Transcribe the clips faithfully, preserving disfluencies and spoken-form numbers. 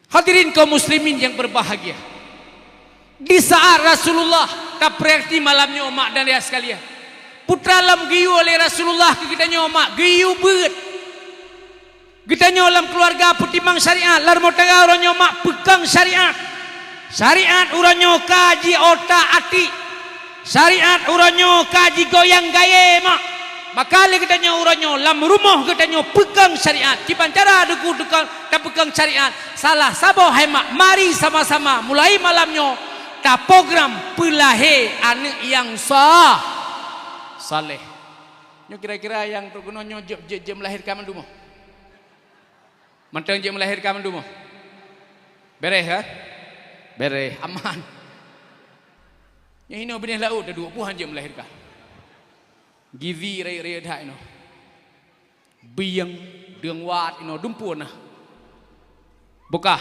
Hadirin kaum muslimin yang berbahagia, di saat Rasulullah, tapeurati malam nyoe mak dan ayah sekalian, putra lom geuyue lé Rasulullah keu geutanyoe mak, geuyue beuet. Geutanyoe lam keuluwarga peutimang syariat, lam rumoh tangga uroe nyoe mak peukong syariat. Syariat uroe nyoe ka jiutak-atik. Syariat uroe nyoe ka jigoyang gayée mak. Maka lé geutanyoe uroe nyoe lam rumoh geutanyoe peukong syariat. Kiban cara Teungku tapeukong syariat? Salah saboh hai mak, mari sama-sama mulai malam nyoe taprogram peulahé aneuëk nyang sa-, saleh. Nyoe kira-kira nyang teukeunong nyoe jeuet, jeuet, jeuet meulahé ka mandum? Mantong jeuet meulahé ka mandum? Beréh, ha? Beréh, aman. Nyoe inoe binéh laôt, duek boh han jeuet meulahé ka. Gizi rayeuk-rayeuk that inoe. Bieng, deungon wat inoe dumpeue na. Bukah.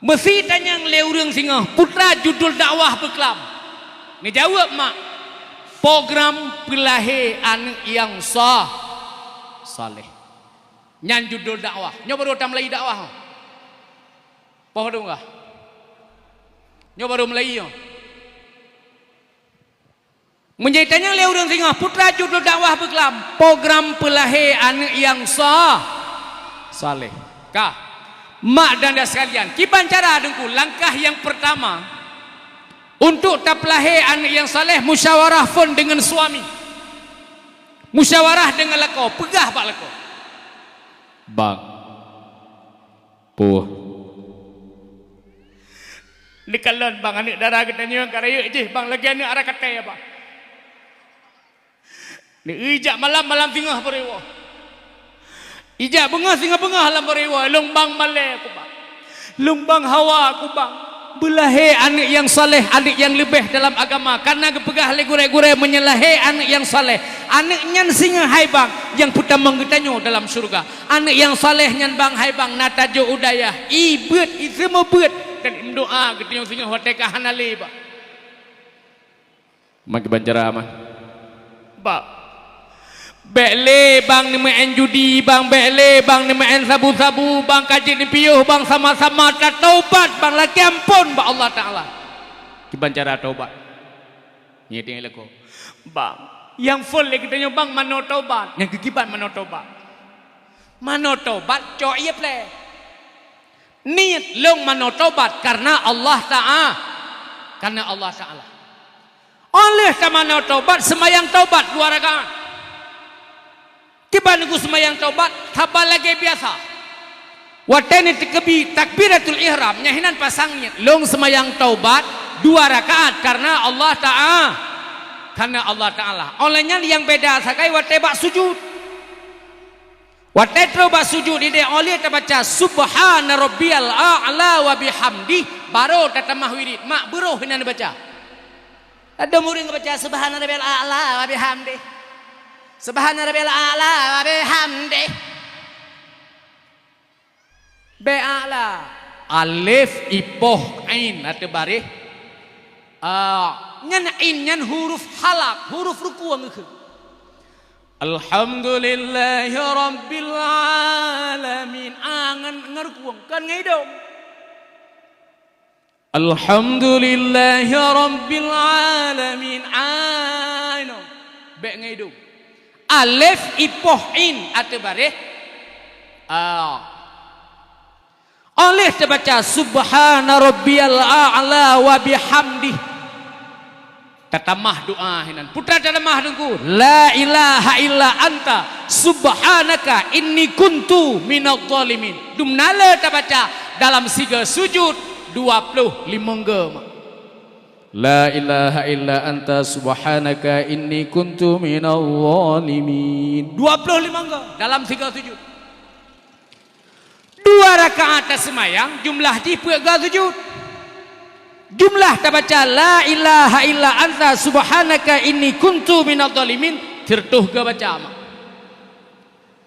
Meusi tanyong lé ureuëng singoh, peue teuma judul dakwah peuklam? Neujaweueb mak, program peulahé aneuëk nyang sa-, saleh. Nyan judul dakwah. Nyoe barô tameulai dakwah. Poh dong kah? Nyoe barô meulai nyoe. Meunyoe tanyong lé ureuëng singoh, peue teuma judul dakwah peuklam? Program peulahé aneuëk nyang sa-, saleh. Ka. Mak dan ayah sekalian, kiban cara Teungku, langkah nyang peurtama untuk tapeulahé aneuëk nyang saleh, musyawarah phon deungon suami. Musyawarah deungon lakoe, peugah bak lakoe. Bang. Peue? Neukalon bang, aneuëk dara geutanyoe ka rayeuk jih bang, lagée aneuëk ara katée bang. Neuijak malam, malam singoh beureuwoe. Ijak beungoh, singoh beungoh lam beureuwoe, lôn bang malée ku bang. Lôn bang hawa ku bang. Beulahé aneuëk nyang saleh, aneuëk nyang leubeh dalam agama. Kareuna geupeugah lé gurée-gurée meunyoe lahé aneuëk nyang saleh, aneuëk nyan singoh hai bang nyang peutamong geutanyoe dalam syeuruga. Aneuëk nyang saleh nyan bang hai bang na tajok u dayah, ié beuet, ié seumeubeuet, dan imeudoá geutanyoe singoh watée ka hana lé bang. Mak kiban cara mak. Bang. Bék lé bang neumeu'en judi bang, bék lé bang neumeu'en sabu-sabu bang, ka jeuet neupiôh bang, sama-sama tataubat bang, lakée amphon bak Allah Taala. Kiban cara taubat? Ngieng-ngieng lakoe. Bang, nyang phon lé geutanyoe bang manoe taubat, nyang keu kiban manoe taubat? Manoe taubat cok ié plée. Niet lôn manoe taubat kareuna Allah Ta'a-, kareuna Allah Taala. Óh lheueh tamanoe taubat, seumayang taubat dua rakaat. Kiban Teungku seumayang taubat, haba lagée biasa. Watée neuteukeubit takbiratul ihram, nyan hinan pasang niet, lôn seumayang taubat dua rakaat kareuna Allah Ta'a-, kareuna Allah Taala. Óh lheueh nyan nyang beda sagai watée bak sujut. Watée troh bak sujut ideh óh lheueh tabaca subhana rabbiyal a'la wa bihamdih, barô tatamah wirid, mak beurôh hinan baca. Ladôm ureuëng baca subhana rabbiyal a'la wa bihamdih. Subhana rabbiyal a'la wa bihamdih. Bék a'la. Alif ipoh ain ateueh baréh. Ah, nyan ain nyan huruf halak, huruf ruku' ngeukheun. Alhamdulillahi rabbil alamin. Ah, ngon, ngon rukueng, kon ngon idong. Alhamdulillahi rabbil alamin. Ah, inoe. Bék ngon idong. Alif ipoh in ateueh baréh. Ah. Óh lheueh tabaca, "Subhana rabbiyal a'la wa bihamdih." Tatamah doa hinan. Peue tatamah Teungku? "La ilaha illa anta subhanaka inni kuntu minadh dhalimin." Dumna le tabaca dalam siga sujud dua ploh limong go. "La ilaha illa anta subhanaka inni kuntu minadh dhalimin." Dua ploh limong go dalam siga sujud. Dua rakaat taseumayang, jumlah jih peuet go sujud. Jumlah tabaca, "La ilaha illa anta subhanaka inni kuntu minadh dhalimin", siratoh go baca mak.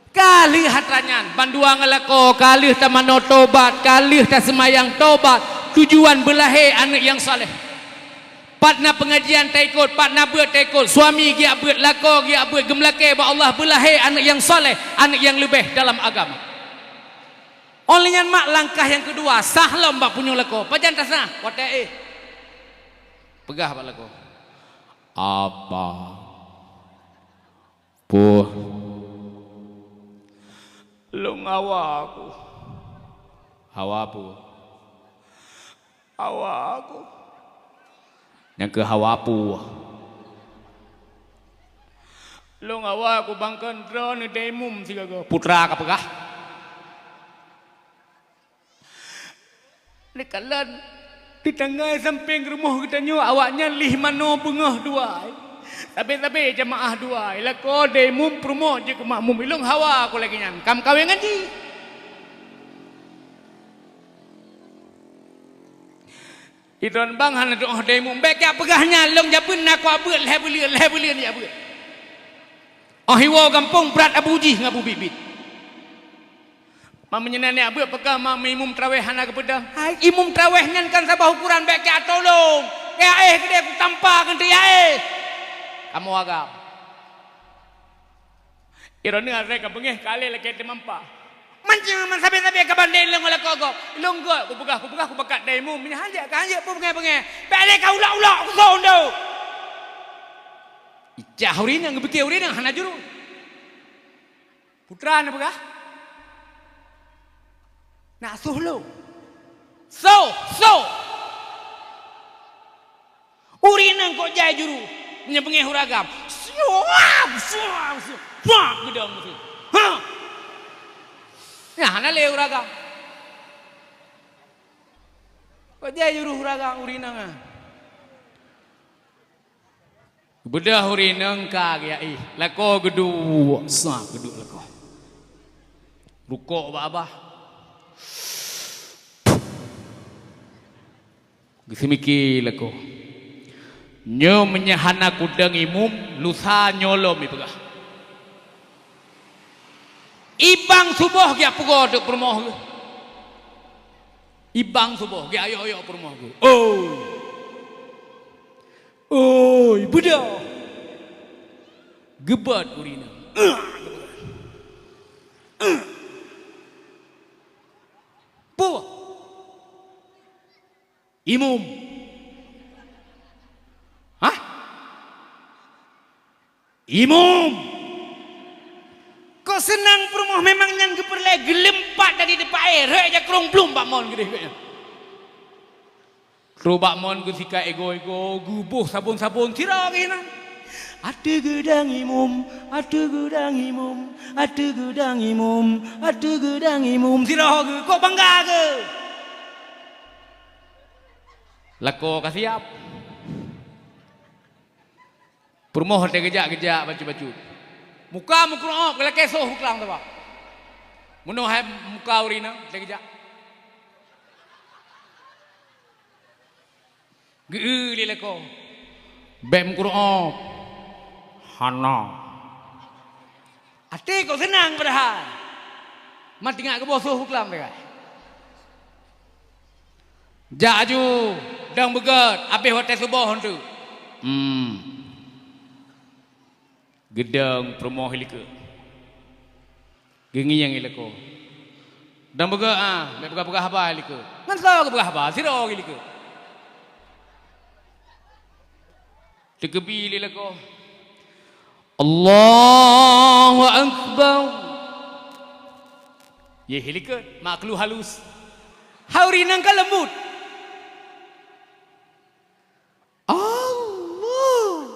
Ka lheueh atra nyan, bandua ngon lakoe, ka lheueh tamanoe tobat, ka lheueh taseumayang tobat, tujuan beulahé aneuëk nyang saleh. Pat na peungajian taikot, pat na beuet taikot, suami geujak beuet, lakoe geujak beuet, geumeulakée bak Allah beulahé aneuëk nyang saleh, aneuëk nyang leubeh dalam agama. Óh lheueh nyan mak langkah nyang keudua, sah lom bak punyueng lakoe. Pajan tasah? Watèe éh. Peugah bak lakoe, "Apa? Peue?" "Lôn hawa ku." "Hawa peue?" "Hawa ku." "Nyang keu hawa peue?" "Lôn hawa ku bangkon droeneuh dayimum sigoe-goe." "Putra ka peugah." Neukalon, di tanggai sampéng rumoh geutanyoe awaknyan lih manoe beungoh dua ai. Sabe-sabe jeumaáh dua ai. Lakoe dayimum peurumoh jeuet keu makmum. "Ilôn hawa ku lagèe nyan. Ka meukawen ngon jih." Idon bang hana tu'oh dayimum. Bèk jak peugah nyan, lôn jabeuen na ku abeuet lhèe buleuen, lhèe buleuen jak beuet. Óh iwoe gampông brat abu jih ngon abu biet-biet. Ma meunyoe na neujak beuet peugah ma imum traweh hana geupeudong. Hai, imum traweh nyan kan saboh ukoran, bèk jak atô lôn. Ya éh keudéh kutampa keuneuk ya éh. Kamoe agam. Droeneuh asai ka beungéh ka lé lakèe teumampa. Manjeueng man sabe-sabe ka bandé lôn lakoe gob. Lôn gob kupeugah, kupeugah kubakat dayimum. Meunyoe hanjeuet ka hanjeuet peue beungéh-beungéh. Bèk lé ka ulok-ulok kusôn deuh. Icah ureueng inong, geupiké ureueng inong hana juru. Putra na peugah, "Nak soh lôn." "Soh, soh!" Ureueng inong kok jai juru, meunyoe beungéh ureueng agam. Suap, suap, suap, suap, geudong meusi. Ha! Nyan hana lé ureueng agam. Kok jai juru ureueng agam, ureueng inong, ha? Beudôh ureueng inong ka geujak éh, lakoe geuduek, sa geuduek lakoe. Rukok bak babah. Geuseumike lakoe. Nyoe meunyoe hana kudong imum, lusa nyoe lom ipeugah. Ibang suboh geujak pugoe teuk peurumoh geuh. Ibang suboh geujak yok-yok peurumoh geuh. Oh! Oi, beudôh! Geubeuet ureueng inong. Peue? Imum. Hah? Imum. Kok seunang peurumoh memang nyan geupeureulèe geuleumpat dari dipat éh, rhot jak krông blum bak mon geudeh gobnyan. Trok bak mon geusikat igoe-igoe, geuboh sabon-sabon, sidroe geuh inan. Ateueh geudang imum, ateueh geudang imum, ateueh geudang imum, ateueh geudang imum, sidroe geuh, kok bangga geuh. Lakoe ka siap. Peurumoh watèe geujak, geujak bacut-bacut. Muka meukrôk, geulakèe soh buklang teuba. Meunoe hai muka ureueng inong watèe geujak. Geu-eu lé lakoe. Bèk meukrôk. Hana. Até kok seunang padahai. Man teuingat geuboh soh buklang teuka. Jak aju, dong beugèt, abéh watèe suboh eunteuk. Hmm. Geudong peurumoh i likot. Geungieng i lakoe. Dong beugèt ah, bèk peugah-peugah haba i likot. Ngon soe geupeugah haba, sidroe i likot. Teukeubi lé lakoe. Allahu Akbar. Yeh i likot, maklu halus. Hai ureueng inong ka leumbut. Allahu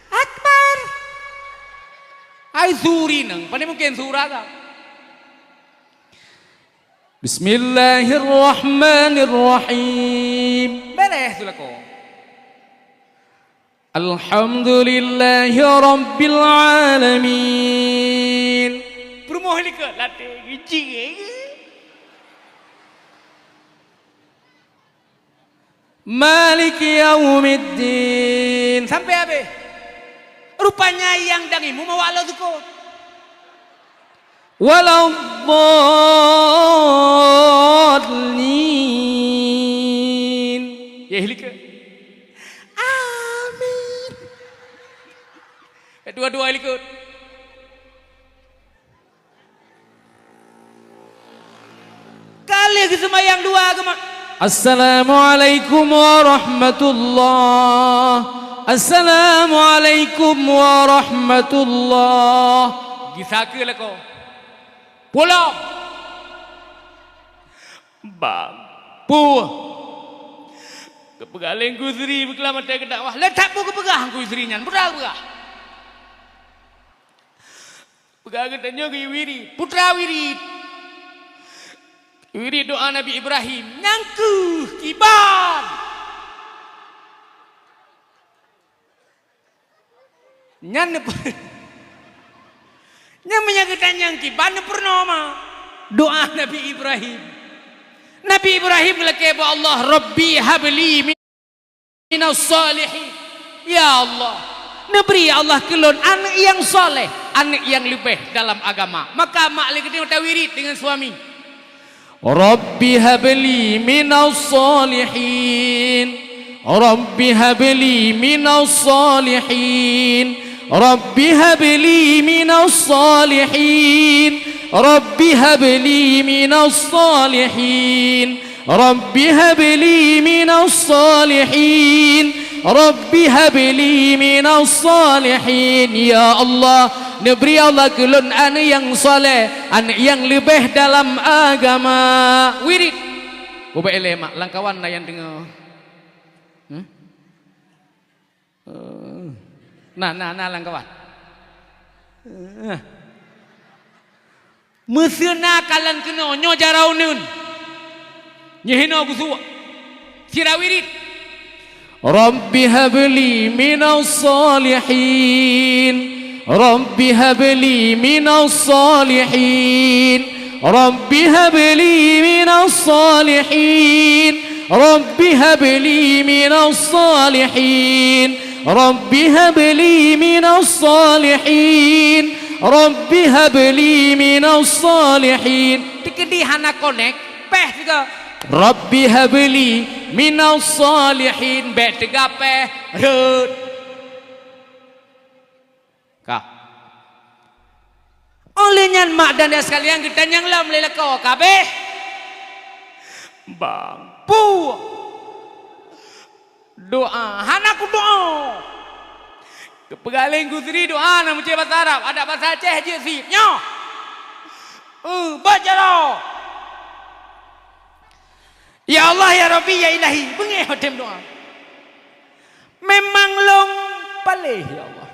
Akbar. Hai su ureueng inong, pane mungken su ureueng agam. Bismillahirrahmanirrahim. Bèrèh su lakoe. Alhamdulillahi rabbil alamin. Peurumoh i likot, latèe geucit. Maliki yaumiddin. Sampai habéh. Rupanya nyang dang imum awak lôn sukôt. Waladdallin. Yeh likot. Amin. Dua-dua likot. Geuseumayang dua geumat. Assalamualaikum warahmatullah. Assalamualaikum warahmatullah. Gisa keu lakoe. Pulang. Bang. Puh. Geupeugah lé Teungku Sri beukeulamat teuh geudakwah. Le that peue geupeugah Teungku Sri nyan. Peue geupeugah? Peugah geutanyoe geuwirit, putra wirit. Wirit doa Nabi Ibrahim, nyang kheueh kiban. Nyan neupeu-, nyan meunyo geutanyoe nyang kiban neupeurunoe ma doa Nabi Ibrahim. Nabi Ibrahim geulakée bak Allah, "Rabbi habli min" minas salihin. Ya Allah, neubri ya Allah keu lôn aneuëk nyang saleh, aneuëk nyang leubeh dalam agama. Maka mak lé geutanyoe tawirit deungon suami. Rabbi habli minas salihin. Rabbi habli minas salihin. Rabbi habli minas salihin. Rabbi habli minas salihin. Rabbi habli minas salihin. Rabbi habli minas salihin. Ya Allah, neubri Allah keu lôn aneuëk nyang saleh, aneuëk nyang leubeh dalam agama. Wirit. Ubak ilée mak, lam kawan na nyang deungoe. Hmm? Eh. Na, na, na lam kawan. Eh. Meuseu na kalon keunoe nyoe jaroe uneuen. Nyoe hinoe geusuek. Sira wirit. Rabbi habli minas salihin. Rabbi habli minas salihin. Rabbi habli minas salihin. Rabbi habli minas salihin. Rabbi habli minas salihin. Rabbi habli minas salihin. Teukeudi hana konek, péh sigoe. Rabbi habli minas salihin. Bék teuga péh, rhot. Ka. Óh lheueh nyan mak dan ayah sekalian, geutanyong lom lé lakoe, ka abéh? Bang. Puh. Doa, hana kudoa. Geupeugah lé Teungku Sri doa na meucéh basa Arab, adak basa Aceh jeuet sit. Nyoe. Eh, baca doa. Ya Allah, ya Rabbi, ya Ilahi, beungéh watée meudoa. Memang lôn paléh, ya Allah.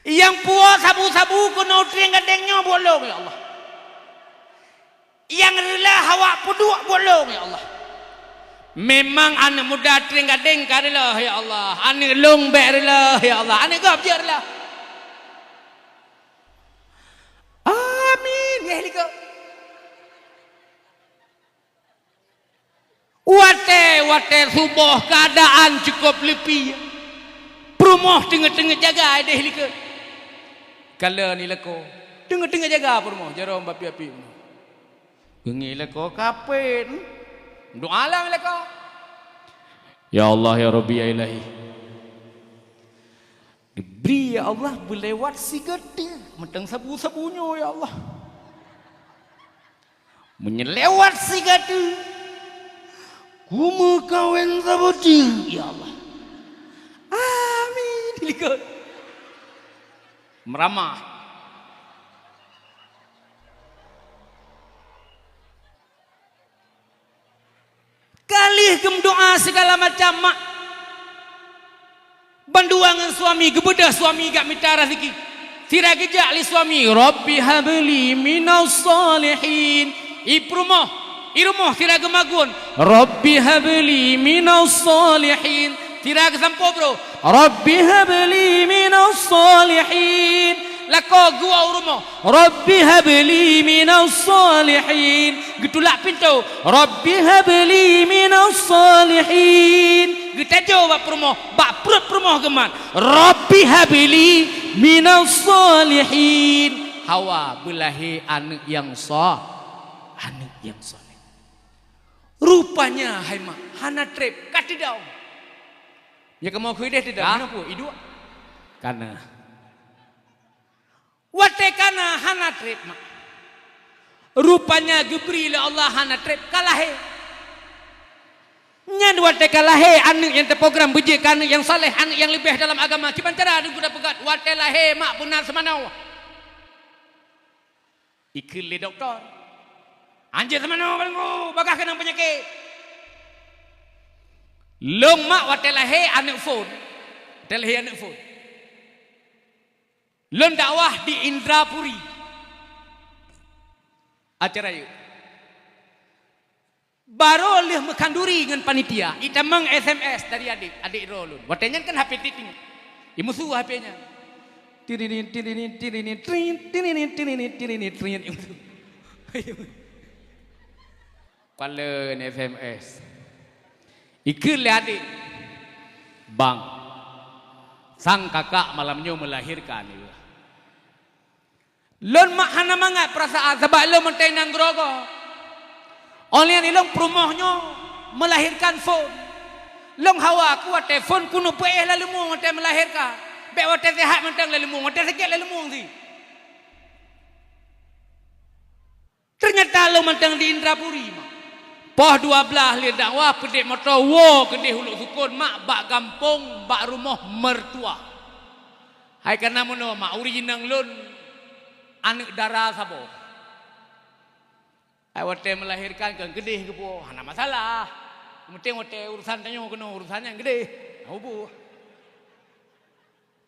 Nyang puwoe sabu-sabu keunoe trieng gadeng nyoe buet lôn, ya Allah. Nyang reulah awak peuduek buet lôn, ya Allah. Memang aneuëk muda trieng gadeng ka reuloh, ya Allah. Aneuëk lôn bék reuloh, ya Allah. Aneuëk gob jeuet reuloh. Amin. Yeh likot. Watée-watée suboh keuadaan cukôp leupie, peurumoh teungoh-teungoh jaga ideh likot. Kalon i lakoe, teungoh-teungoh jaga peurumoh, jaroe bak pihak-pihak. Beungéh lakoe kapét, doa lom lakoe. Ya Allah, ya Rabbi, ya Ilahi. Dibri, ya Allah, beulewat sigoe teuk, mantong sabu-sabu nyoe, ya Allah. Meunyoe lewat sigoe teuk, kumeukawen saboh teuk, ya Allah. Amin. Likot. Meuramah. Ka lheueh geumeudoa sigala macam mak. Bandua ngon suami, geubeudôh suami geujak mita raseuki. Sira geujak lé suami, "Rabbi habli minas salihin." I peurumoh, i rumoh sira geumagun, "Rabbi habli minas salihin." Sira geusampoe brôk, "Rabbi habli minas salihin." Lakoe geuwoe u rumoh, "Rabbi habli minas salihin." Geutulak pintoe, "Rabbi habli minas salihin." Geutajoe bak peurumoh, bak pruet peurumoh geumat, "Rabbi habli minas salihin." Hawa beulahé aneuëk nyang sa-, aneuëk nyang saleh. Rupanya hai mak, hana treb, ka teudong. Ya kamoe keu ideh teudong, hah? Kenapa? Iduek. Kana. Watée kana hana treb mak. Rupanya geubri lé Allah hana treb ka lahé. Nyan watée ka lahé aneuëk nyang teuprogram beujeuet keu aneuëk nyang saleh, aneuëk nyang leubeh dalam agama. Kiban cara Teungku tapeugah, watée lahé mak beuna seumanoe. Ikheun lé dokto, "Hanjeuet seumanoe, Teungku, bagaih keunong peunyakét." Lôn mak watée lahé aneuëk phon. Watée lahé aneuëk phon. Lôn dakwah di Indrapuri. Acara yuk. Barô lheueh meukhanduri ngon panitia, itamong S M S dari adék, adék droe lôn. Watée nyan kan H P titing. Imusu H P nyan. Tirinin, tirinin, tirinin, trin, tirinin, tirinin, tirinin, trin. Imusu. Paleuen S M S. Ikheun lé adék, "Bang, sang kakak malam nyoe melahirkan." Lôn mak hana mangat peurasaan sabab lôn mantong nyang grogor. Óh lheueh nyan ilôn peurumoh nyoe melahirkan phon. Lôn hawa ku watée phon keuneuk peuéh lam leumueng watée melahirkan. Bék watée seuhat mantong lam leumueng, watée sakét lam leumueng sit. Teunyata lôn mantong di Indrapuri, mak. Poh dua blaih lheueh dakwah, peudeh moto woe keudeh u Lhoksukon, mak, bak gampông, bak rumoh mertua. Hai kana meunoe, mak, ureuëng inong lôn aneuëk dara saboh. Hai watée melahirkan keu keudeh geupuwoe, hana masalah. Meunting watée urusan tanyoe keunoe, urusan nyan keudeh. Hana bubuh.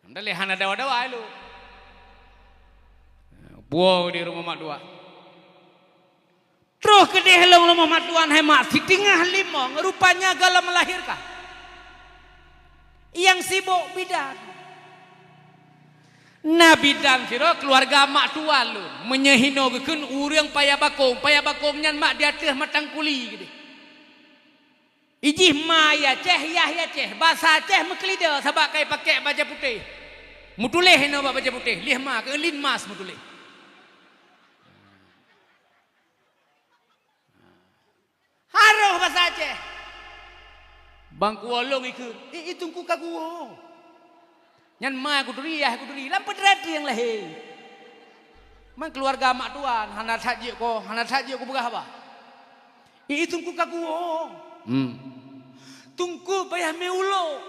Alhamdulillah, hana dawa-dawa ilôn. Puwoe di rumoh mak tuan. Troh keudeh lôn rumoh mak tuan, hai mak, siteungoh limong, rupanya gohlom melahirkan. Nyang sibok bidan. Na bidan sidroe keuluwarga mak tuan lôn. Meunyoe hinoe geukheun ureuëng paya bakong, paya bakong nyan mak di ateueh matang kuli keudeh. Ijih ma i Aceh, yah i Aceh, basa Aceh meukeulidé sabab ka ipakék bajée putéh. Meutuléh inoe bak bajée putéh, lieh ma keu linmas meutuléh. Harôh basa Aceh. Bang kuwoe lôn ikheun, "I, i Teungku ka kuwoe." Nyan ma kuturi, yah kuturi, lam peutreb nyang lahé. Man keuluwarga mak tuan, hana that jeuet ko, hana that jeuet kupeugah haba. "I, i Teungku ka kuwoe." Hmm. "Teungku payah mé ulok."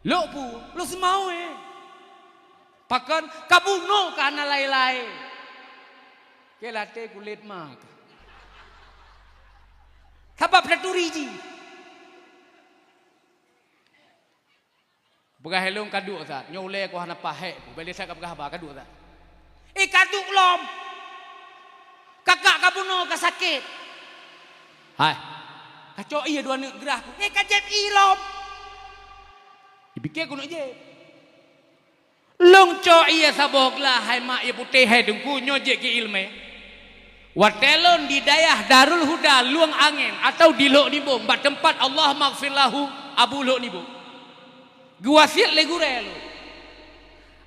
"Lok peue?" "Lok seumawe." "Pakon?" "Ka bunoe ka hana laé-laé." Keu laté kulét ma ka. Sabab taturi jih. Peugah ilôn ka duek that, nyoe ulée ku hana pahék ku, bèk lé that ka peugah haba, ka duek that. Eh, ka duek lom! Kakak ka bunoe ka sakét. Hai, ka cok ié dua neuk grah ku. Eh, ka jieb ié lom! Ipike keuneuk jieb. Lôn cok ié saboh glah, hai mak, ié putéh, hai Teungku, nyoe jeuet keu iéleumé. Watée lôn di dayah Darul Huda Lueng Angén atawa di Lhok Nibong, bak teumpat Allahummaghfir lahu Abu Lhok Nibong. Geuwasiet lé gurée lôn,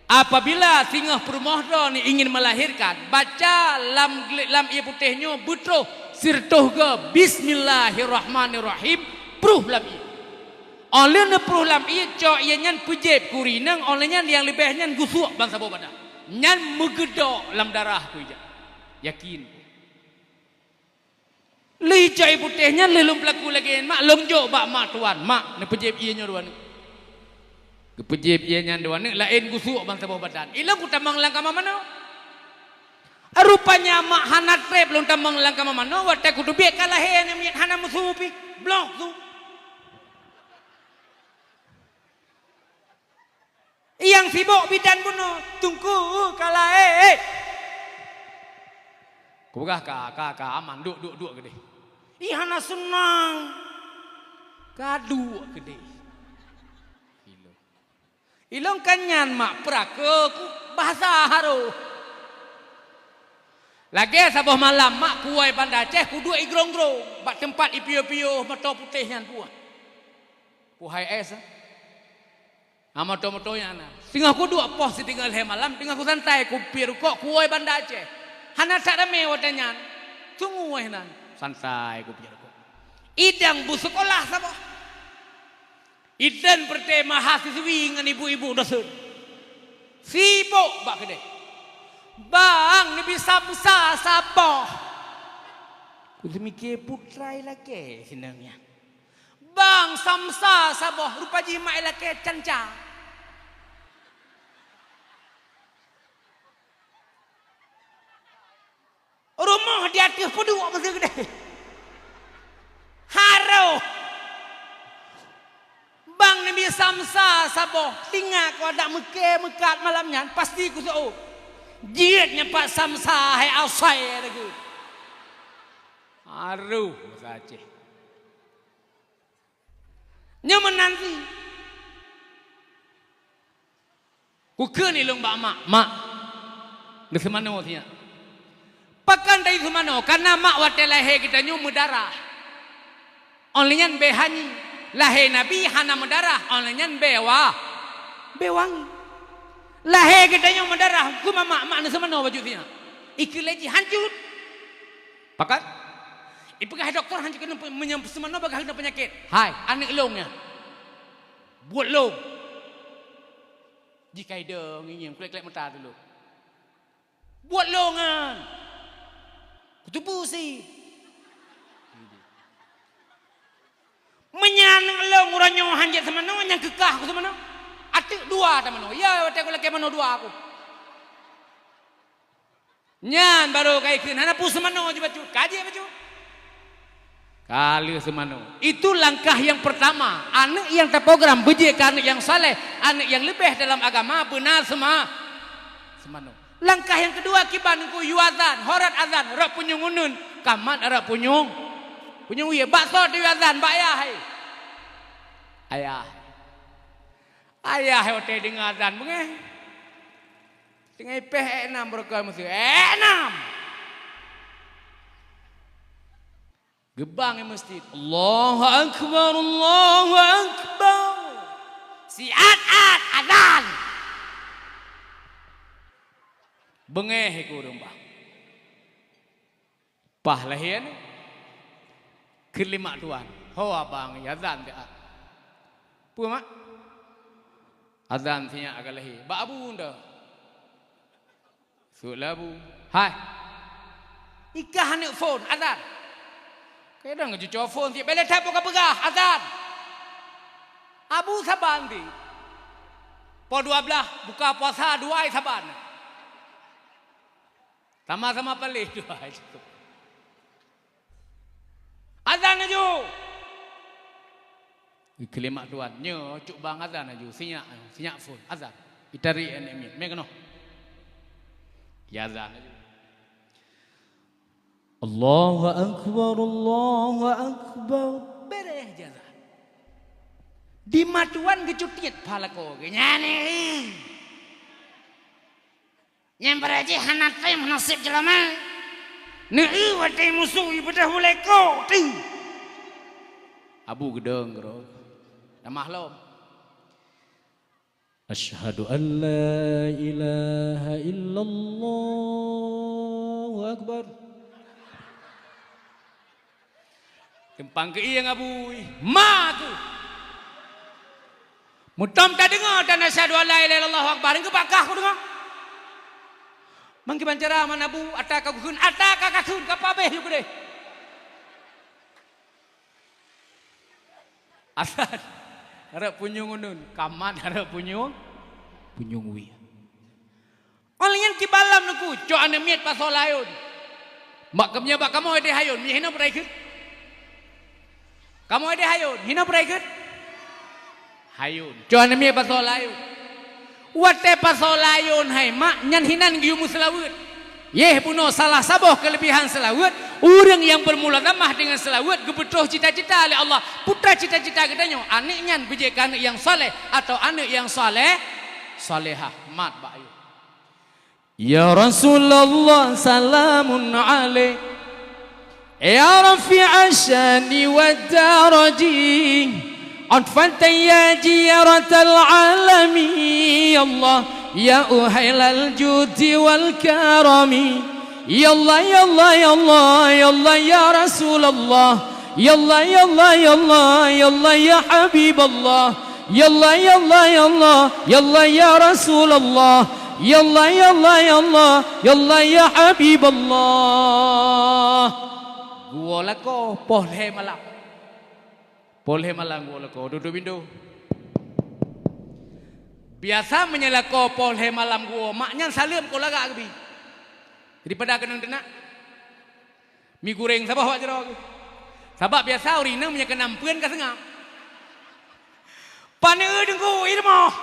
apabila singoh peurumoh droeneuh ingin melahirkan, baca lam, lam ié putéh nyoe beutroh sireutôh goe, "Bismillahirrahmanirrahim," pruh lam ié. Óh lheueh neupruh lam ié, cok ié nyan peujieb keu ureuëng inong, óh lheueh nyan nyang leubeh nyan geusuek ban saboh badan. Nyan meugeudok lam darah ku ijak. Yakin. Lheueh cok ié putéh nyan, lheueh lôn peulaku lagée nyan, mak, lôn jok bak mak tuan, "Mak, neupeujieb ié nyoe dua neuk." Geupeujieb ié nyan dua neuk, laén geusuek ban saboh badan. Ilôn kutamong lam kama manoe. Rupanya mak hana treb lôn tamong lam kama manoe, watée kuteubiet ka lahé aneuk miet hana meusu pih, bloh su. Nyang sibok bidan bunoe, "Teungku ka lahé." Kupeugah ka, ka, ka, aman, duek, duek, duek keudeh. Ih, hana seunang. Ka duek keudeh. Ilôn. Ilôn kan nyan mak peuraka ku bahasa harôh. Lagée saboh malam mak kuwoe Banda Aceh kuduek i grong-grong bak teumpat ipiôh-piôh moto putéh nyan puih. Puhai es, eh? Ha, moto-moto nyan na. Singoh kuduek poh siteungoh lhée malam, teungoh kusantai kupiep rukok kuwoe Banda Aceh. Hana that ramé watée nyan. Teungoh nan. Santai kupiep rukok. Idang bu seukolah saboh. Idang peureuté mahasiswi ngon ibu-ibu dosen. Sibok bak keudeh. Bang, neubi samsa saboh. Kuteumike putra ilakée sinong nyan. Bang, samsa saboh, rupa jih mak ilakée canca. Rumoh di ateueh peuduek meuseudeh. Harôh. Bang neubi samsa saboh, tingat keu adak meuke meukat malam nyan, pasti kuseuôt. Jeuet nyan pat samsa hai asai lagée. Harôh bahasa Aceh. Nyoe meunan cit. Kukheun ilôn bak mak, "Mak, neuseumanoe sinyak." Pakon taseumanoe? Kareuna mak watée lahé geutanyoe meudarah. Óh lheueh nyan bée hanyi. Lahé Nabi hana meudarah, óh lheueh nyan bée wa-, bée wangi. Lahé geutanyoe meudarah, keu mak, "Mak, neuseumanoe bacut sinyak." Ikheun lé jih hancut. Pakon? Ipeugah dokto hancut keuneuk pe-, meunyoe seumanoe bagaih keuneuk peunyakét. Hai, aneuëk lôn nyan. Buet lôn. Jih ka idong, ngieng-ngieng, kulét-kulét mata teulôh. Buet lôn nyan. Kuteupeu si. Meunyan lôn uroe nyoe hanjeuet seumanoe, nyang keukah kuseumanoe. Ateueh dua tamanoe. Ya, watée kulakée manoe dua aku. Nyan barô ka ikheun, hana peue seumanoe jih bacut. Ka jeuet bacut. Ka lheueh seumanoe. Itu langkah yang pertama. Aneuëk nyang taprogram beujeuet keu aneuëk nyang saleh, aneuëk nyang leubeh dalam agama, beuna seuma-, seumanoe. Langkah nyang keudua kiban teungku, yue azan, horot azan, rot punyueng uneuen, kamat rot punyueng, punyueng wie. Bak soe tayue azan, bak ayah hai. Ayah. Ayah watée deungoe azan beungéh. Teungoh ipéh ék nam beureukat meuseue. Ék nam! Geubang i meuseujid. Allahu Akbar, Allahu Akbar. Siat-at azan. Beungéh i ureuëng bah. Paih lahé nyan. Kheun lé mak tuan. Ho abang, azan teuh. Peue mak? Azan sinyak ka lahé. Bak abu nda. Sôk lé abu. Hai. Ikah aneuëk phon, azan. Kadang cucoe phon, tieb bèk lé that buka peugah, azan. Abu saban di. Poh dua blaih, buka puasa dua ai saban. Sama-sama paléh dua ai. Azan laju! Ikheun lé mak tuan, nyoe cuk bang azan laju, sinyak, sinyak phon, azan. Itarek aneuëk miet, mé keunoe. Iazan laju. Allahu Akbar, Allahu Akbar. Beureh iazan. Di ma tuan geucutiet pha lakoe geuh nyan. Nyang barô jih hana tem naseb jeulama. Neu-eu watée musoh ibeudôh ulée kok teuh. Abu geudong keudroe. Tamah lom. Asyhadu an la ilaha illallah. Allahu Akbar. Teumpang keu ié ngon abu, ma keuh. Meutom tadeungoe tan asyhadu an la ilaha illallah Allahu Akbar, ngon pakah kudeungoe. Mangkiban cara mana bu, ata ka kukheun, ata ka kakheun, ka pabeh yue keudeh. Azan, harap punyueng uneuen, kamat harap punyueng, punyueng wie. Óh lheueh nyan kiban lom teungku, cok aneuëk miet pasoe layôn. Mak keumia bak kamoe deh hayôn, miet hinoe peureukheun. Kamoe deh hayôn, hinoe peureukheun. Hayôn, cok aneuëk miet pasoe layôn. Watée pasoe layôn hai mak, nyan hinan geuyue meuseulaweuet. Yeh bunoe salah saboh keuleubihan seulaweuet, ureuëng nyang beurmulazamah deungon seulaweuet geupeutroh cita-cita lé Allah. Peue cita-cita geutanyoe, aneuëk nyan beujeuet keu aneuëk nyang saleh atawa aneuëk nyang saleh, salehah. Mat bak ayah. Ya Rasulullah, salamun alaik. Ya rafi'asy syani wad daraji. Atfatan ya jiyaratal alami. Ya Allah, ya uhailal judi wal karami. Ya Allah, ya Allah, ya Allah, ya Allah, ya Rasulullah. Ya Allah, ya Allah, ya Allah, ya Allah, ya Habiballah. Ya Allah, ya Allah, ya Allah, ya Allah, ya Rasulullah. Ya Allah, ya Allah, ya Allah, ya Allah, ya Habiballah. Geuwoe lakoe poh lhèe malam. Poh lhèe malam geuwoe lakoe, duek-duek pintoe. Biasa meunyoe lakoe poh lhèe malam geuwoe, mak nyan saleuem kon lagak geubi. Daripada keunong teunak. Mi goreng saboh bak jaroe geuh. Sabab biasa ureueng inong meunyoe keunan peuen ka seungab. Paneuk teungku i rumoh.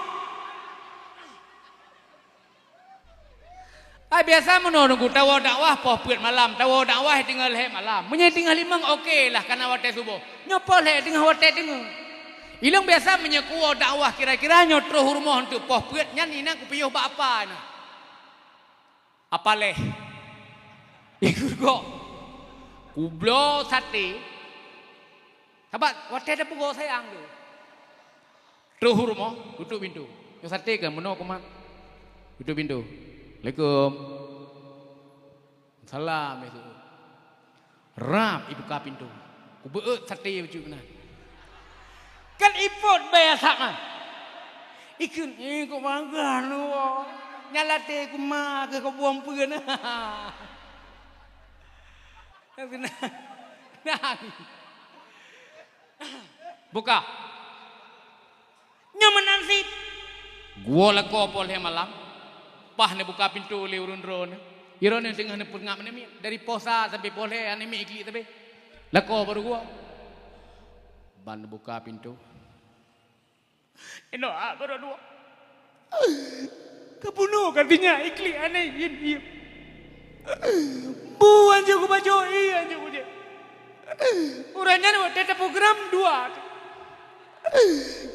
Ai biasa meunoe teungku tawoe dakwah poh peuet malam, tawoe dakwah teungoh lhèe malam. Meunyoe teungoh limong oke lah kana watèe suboh. Nyoe poh lhèe teungoh watèe teungoh. Ilong biasa meunyoe kuwoe dakwah kira-kira nyoe troh u rumoh eunteuk poh peuet nyan inan kupiôh bak apa na. Apa leh? Ikut kok. Kubloe saté. Sabab watèe tapeugoe sayang tu. Troh u rumoh, tutup pintoe. Nyoe saté kan meunoe kumat. Tutup pintoe. Assalamualaikum. Salam, ya, Su. Rab ibuka pintoe. Kubeuet saté bacut keunan. Kan ipot bèe asap nyan. Ikheun, "Eh, kok bangga nyoe." Nyan latèe kuma keu keubuang peuen. Nah. Buka. Nyoe meunan cit. Geuwoe lakoe poh lhèe malam, paih neubuka pintoe lé ureueng droeneuh. Droeneuh teungoh neupeungab aneuk miet, dari poh sa sampoe poh lhèe aneuk miet iklik sabe. Lakoe barô geuwoe. Ban neubuka pintoe. Inoe, ah, barô duek. Kabunoe ka sinyak iklik aneuk miet. Bu anjeuet kubaco, ie anjeuet kujép. Uroe nyan watèe taprogram dua.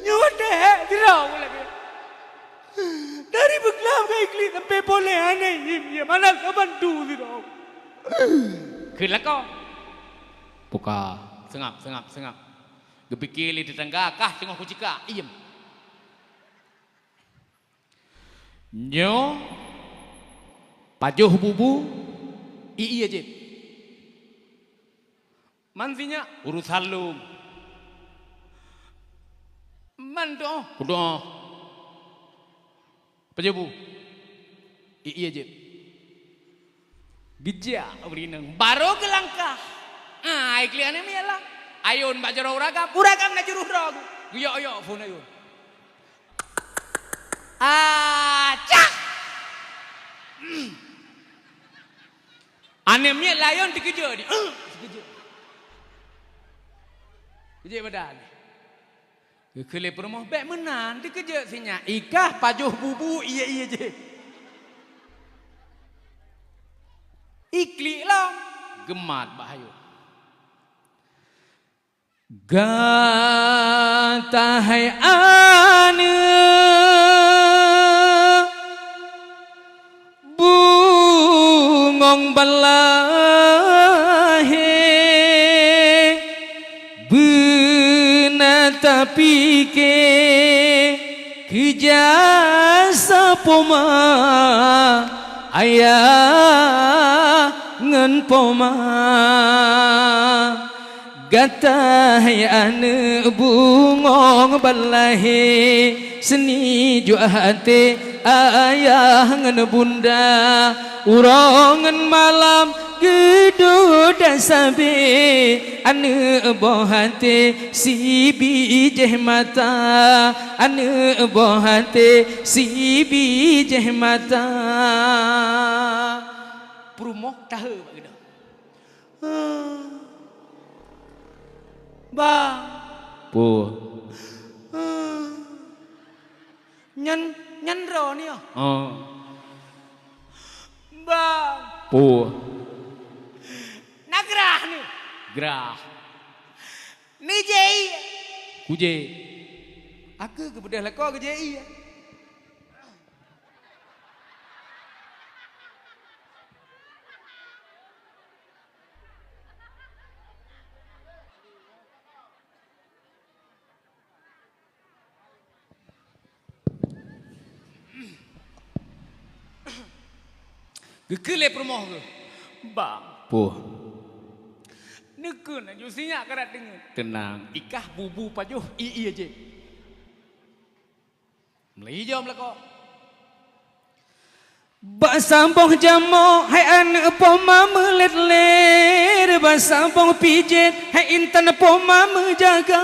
Nyoe watèe hèk sidroe ulèe. Dari beuglam ka iklik sampoe poleh aneuk miet, mana saban tu sidroe. Kheun lakoe. Buka, seungab, seungab, seungab. Geupike lé teutangga kah teungoh kucika, iem. Nyoe pajoh bubu, ie jép. Man sinyak urosan lôn. Man doh, kudoh. Pajoh bu, ie jép. Geujak ureueng inong, barô geulangkah. Ah, iklik aneuk miet lah. Ayôn bak jaroe uragam, uragam na jurôh droe. Geuyok-yok phôn ayôn. Ah, cak! Aneuk miet layôn teukeujot di. Teukeujot. Keujot badan. Geukheun lé peurumoh, "Bèk meunan, teukeujot sinyak. Ikah pajoh bubu ie-ie jép." Iklik lom, geumat bak hayeu. Gata hai aneuk bungong balahé, beuna tapike keu jasa poma ayah ngon poma. Gata hai aneuk bungong balahé, seuni juak até ayah ngon bunda. Uroe ngon malam geuduek dan sabé, aneuk boh até sibijéh mata, aneuk boh até sibijéh mata. Peurumoh tahe bak geudoe. Bang. Peue? Nyan, nyan droeneuh. Oh. Bang. Peue? Na grah nyoe. Grah. Nijéh ie. Kujéh. Aku geubeudôh lakoe geujéh ie. Geukheun lé peurumoh geuh, "Bang." Peue? Neukheun laju sinyak ka rab teungeut. Teunang, ikah bubu pajoh ie-ie jép. Meulai jom lakoe. Bak saboh jamok hai aneuk poma meulét-lét, bak saboh pijet hai intan poma meujaga.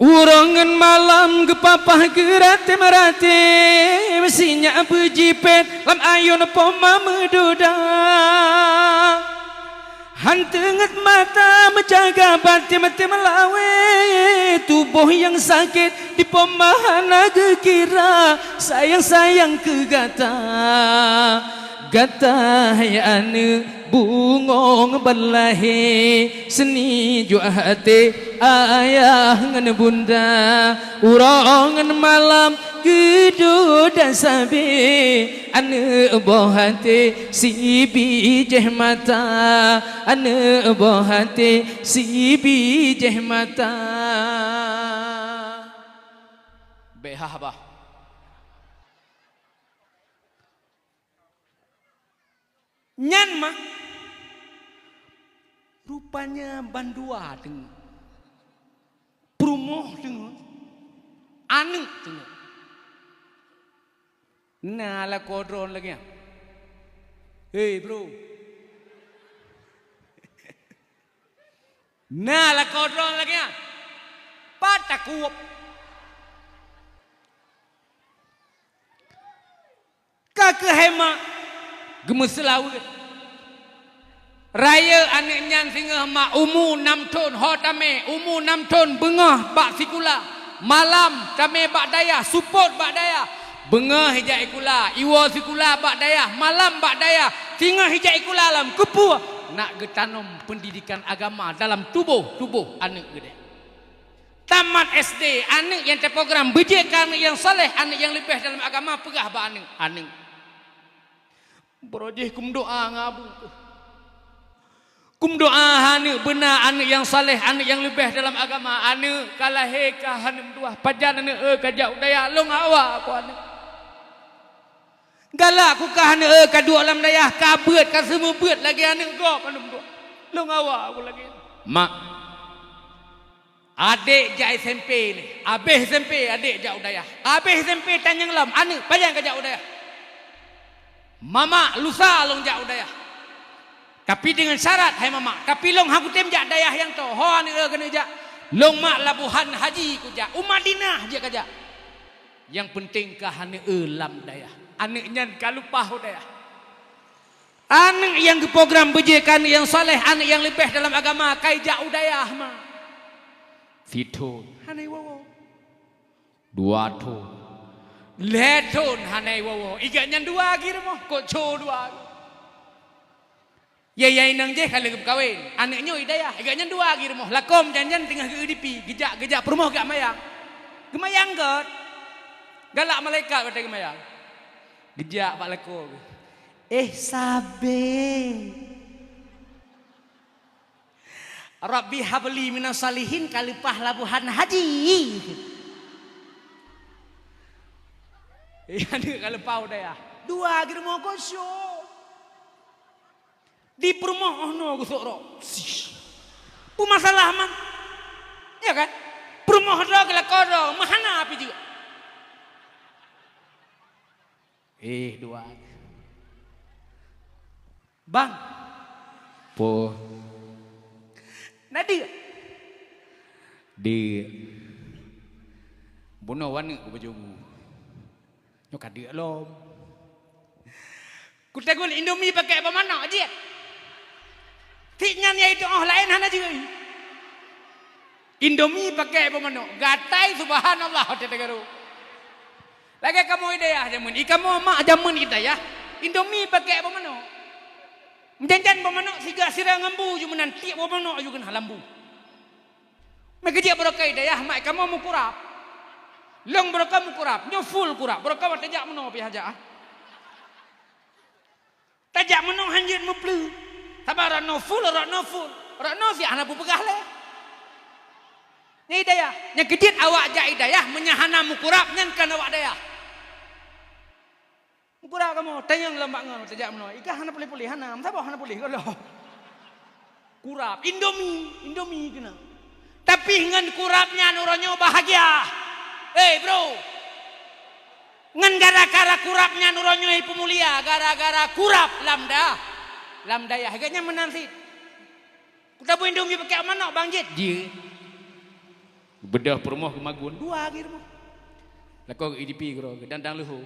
Uroe ngon malam geupapah geuratem-ratem, sinyak beujipet lam ayôn poma meududa. Han teungeut mata meujaga batem-batem lawét, tuboh nyang sakét di poma hana geukira, sayang-sayang keu gata. Gata hai aneuk bungong ban lahé, seuni juak até ayah ngon bunda. Uroe ngon malam geuduek dan sabé, aneuk boh até sibijéh mata, aneuk boh até sibijéh mata. Bék hah bah. Nyan mak, rupanya bandua teungoh, peurumoh teungoh, aneuk teungoh. Na lakoe droe lagée nyan. Hei bro. Na lakoe droe lagée nyan. Pat takueb. Ka keuhai mak geumeuseulaweuet. Rayeuk aneuk nyan singoh mak umu nam thon, ho tamé umu nam thon beungoh bak sikula. Malam tamé bak dayah, seupôt bak dayah. Beungoh ijak sikula, iwoe sikula bak dayah, malam bak dayah. Singoh ijak sikula lam keupeue nak geutanom peundidikan agama dalam tuboh-tuboh aneuk geude. Tamat S D, aneuk nyang teuprogram beujeuet keu aneuk nyang saleh, aneuk nyang leubeh dalam agama, peugah bak aneuk, "Aneuk, baroe jih kumeudoá ngon abu. Kumeudoá aneuk beuna, aneuk nyang saleh, aneuk nyang leubeh dalam agama. Aneuk ka lahé ka hana meutuah, pajan aneuk eu ka jak u dayah, lôn awak ku aneuk. Galak ku ka hana eu ka duek lam dayah, ka beuet, ka seumeubeuet lagée aneuk gob hana meutuah. Lôn awak ku lagée." Mak, adék jak S M P lé. Abéh S M P adék jak u dayah. Abéh S M P tanyong lom, "Aneuk, pajan ka jak u dayah?" "Mamak, lusa lôn jak u dayah. Tapi deungon syarat, hai mamak, tapi lôn hana kutem jak dayah nyang toe. Ho aneuk eu keuneuk jak?" "Lôn mak, Labuhan Haji kujak, u Madinah jeuet kajak. Nyang peunteng ka hana eu lam dayah." Aneuk nyan ka lumpah u dayah. Aneuk nyang geuprogram beujeuet keu aneuk nyang saleh, aneuk nyang leubeh dalam agama, ka ijak u dayah ma. Sithon. Hana iwoe-woe. Dua thon. Lhée thon hana iwoe-woe. Igak nyan dua geurumoh, kok co dua. Yai-yai inong jih ka lheueh geupeukawen. Aneuk nyoe i dayah, igak nyan dua geurumoh. Lakoe meujan-jan teungoh geu-eu dipi, geujak, geujak peurumoh geujak mayang. Geumayang göt. Galak malaikat watée geumayang. Geujak bak lakoe geuh. Eh, sabe. "Rabbi habli minas shalihin," ka leupah Labuhan Haji. Aneuk ka leupah u dayah. Dua geurumoh kosong. Di peurumoh oh noe geusok roh. Sih. Peue masalah man? Ya kan? Peurumoh droe geulakoe droe, meuhana pih jeuet. Eh, dua. Bang. Po. Na deuek? Deuek. Bunoe waneuk ku baju bu. Nyoe ka deuek lom. Kutagul Indomie pakai boh manok jeuet. Tik nyan yai tuoh laén hana jeuet. Indomie pakai boh manok. Gatai subhanallah watée tagaru. Lagée kamoe i dayah jameun. I kamoe mak jameun i dayah. Indomie pakai boh manok. Meujan-jan boh manok siga sira ngon bu ju meunan tiek boh manok ju keunah lam bu. Meukeujeuet barokah i dayah mak i kamoe meukurab. Long barokah meukurab. Nyoe full kurab. Barokah watée jak meunoe pih hajat ah. Tajak meunoe hanjeuet meupleue. Saba rot noe full, rot noe full. Rot noe siat hana peupeugah lé. Nyan i dayah, nyang keujeuet awak jak i dayah meunyo hana meukurab nyan kon awak dayah. Meukurab kamoe, tanyong lom bak ngon tajak meunoe. Ikah hana puléh-puléh, hana. Saboh hana puléh, gohlom. Kurab, Indomie, Indomie keunoe. Tapi ngon kurab nyan uroe nyoe bahagia. Eh, bro. Ngon gara-gara kurab nyan uroe nyoe peumulia, gara-gara kurab lam da-, lam dayah. Geuh nyan meunan cit. Kutabui indong jih pakèk manok bang jeuet. Jeuet. Beudôh peurumoh geumagun, dua lagèe rumoh. Lakoe geu-I D P keudroe, geudang-dang leuhô.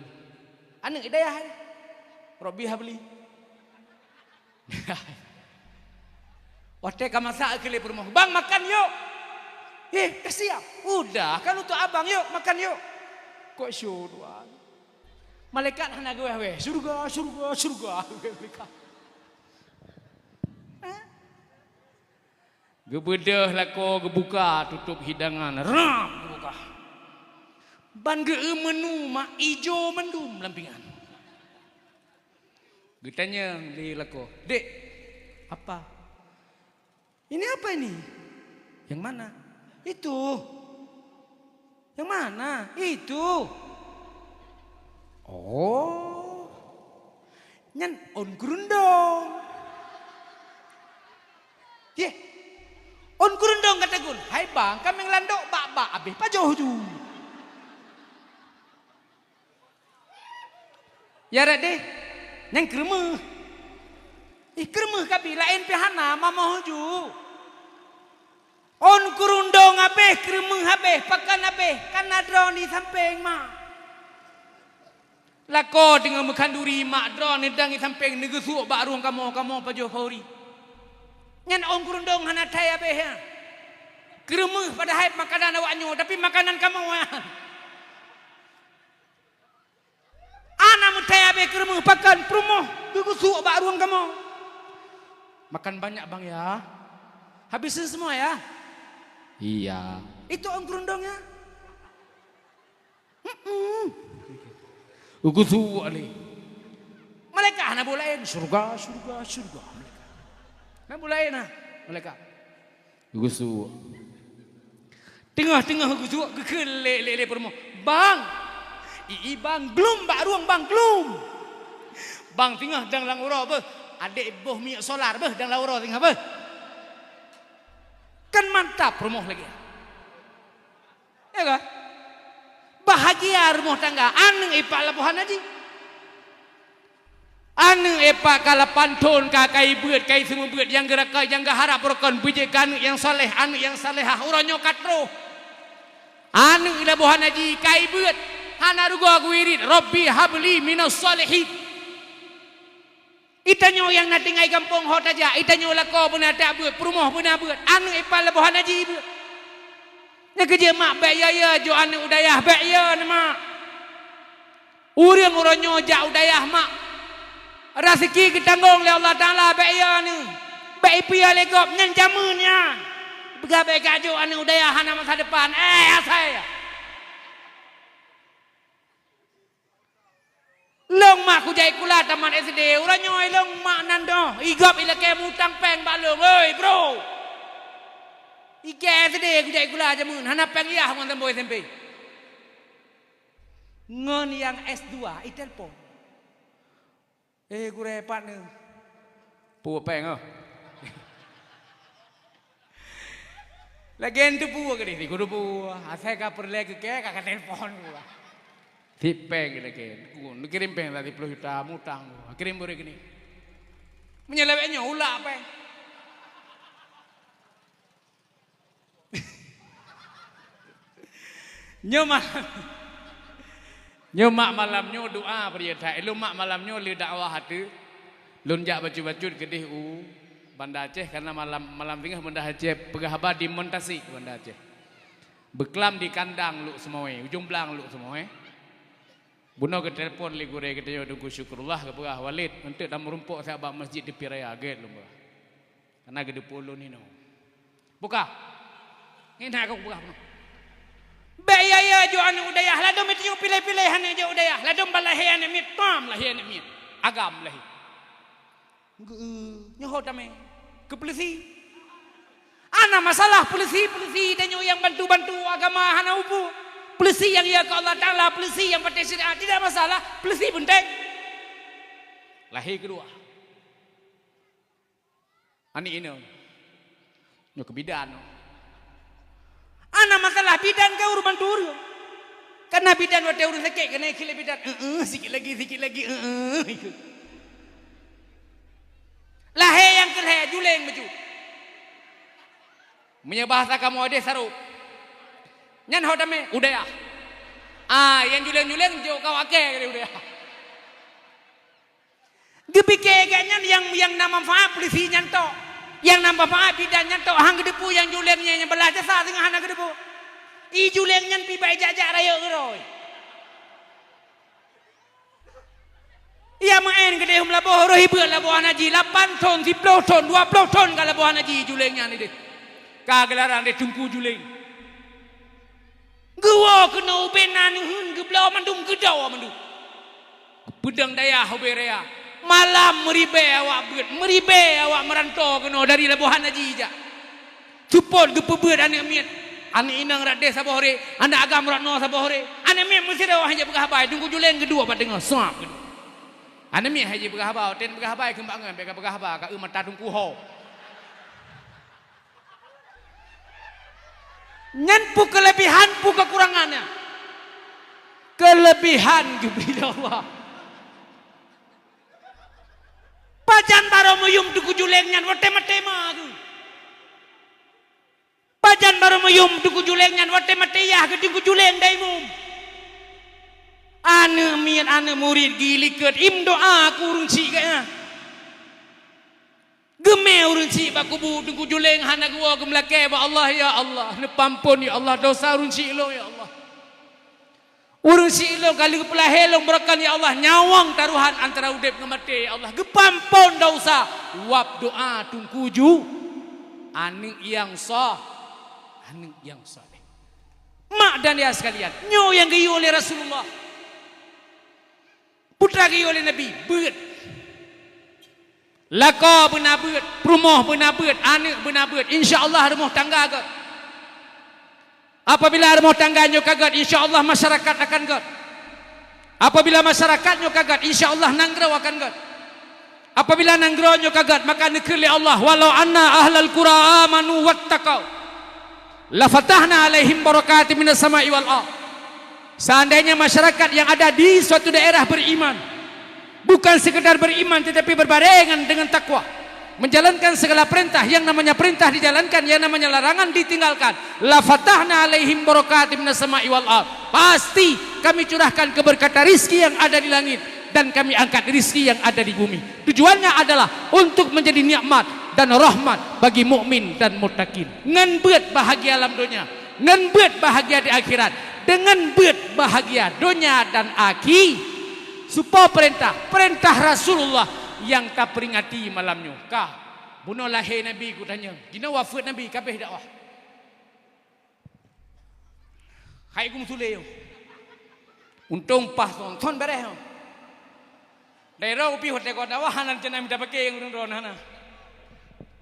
Aneuk dayah, eh. Robbi Habli. Watèe ka masak keu lé peurumoh, "Bang, makan yuk!" "Eh, ka siap." "Udah, kan untuk abang, yuk, makan yuk." Kok syok dua. Malaikat hana geuwèh-wèh. "Syurga, syurga, syurga." Malaikat. Hah? Geubeudôh lakoe geubuka, tutôp hidangan, rab geubuka. Ban geu-eu meunu mak ijo mandum lam pingan. Geutanyong lé lakoe, "Dek, apa?" "Ini apa ini?" "Yang mana?" "Itu." "Yang mana?" "Itu." "Oh, nyan ôn keurundong." "Yeh, ôn keurundong ka tagun?" "Hai bang, kaméng landok bak-bak abéh pajoh ju." "Ya Raddeh, nyan keureumeung." "Ih, keureumeung kabi, laén pih hana, mamoh ju." "Ôn keurundong abéh, keureumeung abéh, pakan abéh, kan na droeneuh di sampéng, mak." Lakoe teungoh meukhanduri, mak droeneuh dang di sampéng, neugeusuek bak rueng kamoe, kamoe pajoh khanduri. Nyan ôn keurundong hana thai abéh, ya. Keureumeung padahai makanan awak nyoe, tapi makanan kamoe, ya. Hana meuthai abéh keureumeung pakan peurumoh geugeusuek bak rueng kamoe. Makan banyak, Bang, ya. Habisin semua, ya. Iya. Itu ôn keurundong, ya. Mm-mm. Geugeusuek lé. Malaikat hana buet laén. Syurga, syurga, syurga. Malaikat. Hana buet laén, nah. Malaikat. Geusuek. Teungoh-teungoh geusuek geukheun lé, lé, lé peurumoh, "Bang! I, i, bang, glum bak rueng, bang, glum! Bang, teungoh dang lam uroe beuh, adék boh minyeuk solar beuh dang lam uroe teungoh beuh." Kan mantap peurumoh lagèe. Ya kan? Bahagia rumoh tangga, aneuk ipak laboh hana jih. Aneuk ipak ka lapan thon ka kai beuet, kai seumeubeuet, nyang geurakai, nyang geuharap beurukon beujeuet keu aneuk nyang saleh, aneuk nyang salehah, uroe nyoe ka troh. Aneuk laboh hana jih, kai beuet, hana rugoe geuwirit, "Rabbi habli minas salihin." Itanyoe nyang na tinggai gampông ho tajak, itanyoe lakoe beuna tajak beuet, peurumoh beuna beuet, aneuk ipak laboh hana jih beuet. Nyang keujeuet mak bèk ya-ya jok aneuk u dayah, bèk ya neuh mak. Ureueng uroe nyoe jak u dayah mak, raseuki geutanggong lé Allah Taala, bèk ya neuh. Bèk ipiôh lé gob, nyan jameun nyan. Peugah bèk kajok aneuk u dayah hana masa depan. Eh, asai! Lôn mak kujak sikula tamat S D, uroe nyoe lôn mak nan doh, i gob ilakèe mutang pèng bak lôn, "Oi, bro! Ikèe S D kujak sikula jameun, hana pèng yah ngon tambô S M P." Ngon nyang S dua, itelpon. "Eh, gurèe pat neuh." "Peue pèng, oh?" Lagèe nyan teupeue keudéh, "Di kudu peue, asai ka peureulèe keu kèe ka, ka telepon gua." Cit pèng lagèe, "Neukirém pèng siploh juta, mutang gua, kirém beureuguih nyoe." Meunyoe lagèe nyoe, ulak pèng. Nyoe ma-, nyoe mak malam nyoe doa peurintah. Ilôn mak malam nyoe lé dakwah ateueh. Lôn jak bacut-bacut keudéh u Banda Aceh, karena malam, malam teungoh Banda Aceh peugah haba demonstrasi Banda Aceh. Beuklam di kandang Lhokseumawe, ujong blang Lhokseumawe. Bunoe geutelepon lé gurèe geutanyoe Teungku Syukurullah, geupeugah, "Walid, eunteuk tameurumpok siat bak masjid Teupin Raya, gèt lôn peugah. Karena geuteupeue lôn inoe." Buka. Ngieng that ka kupeugah bunoe. Bèk ya-ya jok aneuk u dayah, ladôm tanyoe piléh-piléh aneuk jok u dayah, ladôm ban lahé aneuk miet, tom lahé aneuk miet. Agam lahé. Nyoe ho tamè. Keu peuleusi. Hana masalah peuleusi, peuleusi tanyoe nyang bantu-bantu agama hana upu. Peuleusi nyang ya keu Allah Taala, peuleusi nyang patéh syariat, tidak masalah. Peuleusi peunteng. Lahé keudua. Aneuk inong. Nyoe keu bidan. Hana masalah bidan ka ureueng bantu ureueng. Kana bidan watée ureuëng sakét, kana ikheun lé bidan, "Eueh, sikit lagi, sikit lagi, eueh." Lahé nyang keu lhée, juleng bacut. Meunyoe bahasa kamoe deh, sarok. Nyan ho tamé, udayah. Ah, nyang juleng-juleng jok kawak kée keu udayah. Geupike geuh nyan nyang, nyang na manfaat polisi nyan tok. Nyang na manfaat bidan nyan tok, han geuteupeue nyang juleng nyan nyang beulah jasa singoh hana geuteupeue. I juleng nyan pi bak jak-jak rayeuk keudroe. Ia meu'en keudeh u Meulaboh, roh ibeuet laboh hana ji, lapan thon, siploh thon, dua ploh thon ka laboh hana ji juleng nyan ideh. Ka geularan deh Teungku Juleng. Geuwoe keunoe ubé na neuheun, geubloe mandum, geudoe mandum. Geupeudong dayah ubé raya. Malam meuribée awak beuet, meuribée awak meuranto keunoe dari laboh hana ji jak. Seupôt geupeubeuet aneuëk miet, aneuëk inong rot deh saboh ré, aneuëk agam rot noe saboh ré. Aneuëk miet meusidroe hana jipeugah haba, Teungku Juleng geuduek bak teungoh, suap geuduek. Aneuëk miet hana jipeugah haba, watée neupeugah haba kheun bak ngon, bèk kapeugah haba, ka eu mata Teungku ho. Nyan peue keuleubihan, peue keukurangan nyan? Keuleubihan geubri lé Allah. Pajan barô meuyum Teungku Juleng nyan watée maté ma geuh. Pajan barô meuyum Teungku Juleng nyan watée maté yah geuh Teungku Juleng daimum. Aneuëk miet aneuëk murit geulikot, im doa keu ureuëng syiek geuh nyan. Geumé ureuëng syiek bak kubu Teungku Juleng hana geuwoe geumeulakée bak Allah, "Ya Allah, neupeuampon ya Allah dosa ureuëng syiek lôn ya Allah." Ureuëng syiek lôn ka lheueh geupeulahé lôn beurakon, ya Allah, nyawöng taruhan antara udeb ngon maté, ya Allah, geupeuampon desya. Wab doa Teungku Ju, aneuëk nyang soh, aneuëk nyang saleh. Mak dan ya sekalian, nyoe nyang geuyue lé Rasulullah. Peue geuyue lé Nabi, beuet. Lakoe beuna beuet, peurumoh beuna beuet, aneuëk beuna beuet. Insya Allah rumoh tangga gét. Apabila rumoh tangga nyoe ka gét, insya Allah masyarakat akan gét. Apabila masyarakat nyoe ka gét, insya Allah nanggroe akan gét. Apabila nanggroe nyoe ka gét, maka neukheun lé Allah, "Walau anna ahlal qura amanu wattaqau, lafatahna alaihim barakatim minas sama'i wal ardh." Seandainya masyarakat yang ada di suatu daerah beriman, bukan sekedar beriman tetapi berbarengan dengan takwa, menjalankan segala perintah, yang namanya perintah dijalankan, yang namanya larangan ditinggalkan, "Lafatahna alaihim barakatim minas sama'i wal ardh." Pasti Kami curahkan keberkatan rizki yang ada di langit dan Kami angkat rizki yang ada di bumi. Tujuannya adalah untuk menjadi nikmat dan rahmat bagi mukmin dan muttaqin. Ngon beuet bahagia lam donya, ngon beuet bahagia di akhirat, deungon beuet bahagia donya dan akhi-, supo perintah, perintah Rasulullah nyang taperingati malam nyoe. Ka, bunoe lahé Nabi kutanyong, jinoe wafeuet Nabi, ka abéh dakwah. Hai gum sule yo. Untông paih thon, thon bèrèh yo. Dai droe upih watèe kon dakwah hana rencana mita paké ureueng droe hana.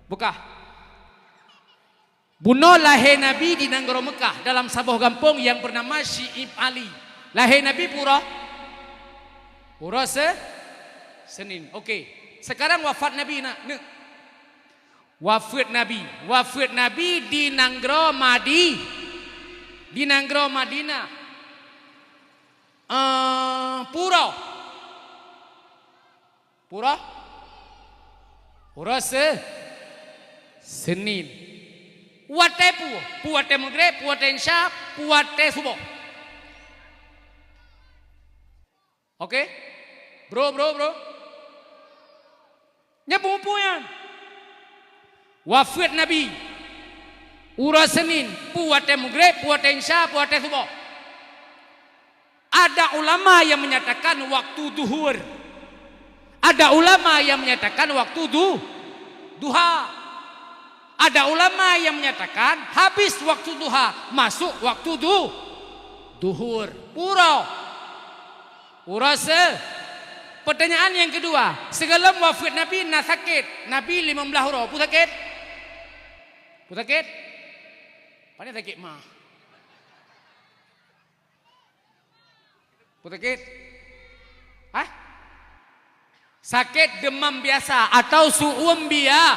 Buka. Bunoe lahé Nabi di nanggroe Meukah dalam saboh gampông yang bernama Syi'ib Ali. Lahé Nabi pura? Pura se-, Senin. Oke. Sekarang wafat Nabi nak, neuk. Wafeuet Nabi. Wafeuet Nabi di nanggroe Madi-, di nanggroe Madinah. Eh, pura. Pura? Pura se-, Senin. Watèe peue? Peue watèe Maghrib, peue watèe Isya, peue watèe Suboh. Oke? Bro, bro, bro. Nyan peue-peue nyan. Wafeuet Nabi. Uroe Senin, peue watèe Maghrib, peue watèe Isya, peue watèe Suboh. Ada ulama yang menyatakan waktu Zuhur. Ada ulama yang menyatakan waktu du-, duha. Ada ulama yang menyatakan habis waktu duha, masuk waktu du-, Zuhur. Pura. Uroe se-, pertanyaan yang kedua, sigohlom wafeuet Nabi na sakét. Nabi limong blaih uroe, peue sakét? Peue sakét? Pane sakét ma? Peue sakét? Hah? Sakét demam biasa atau su'um bia-,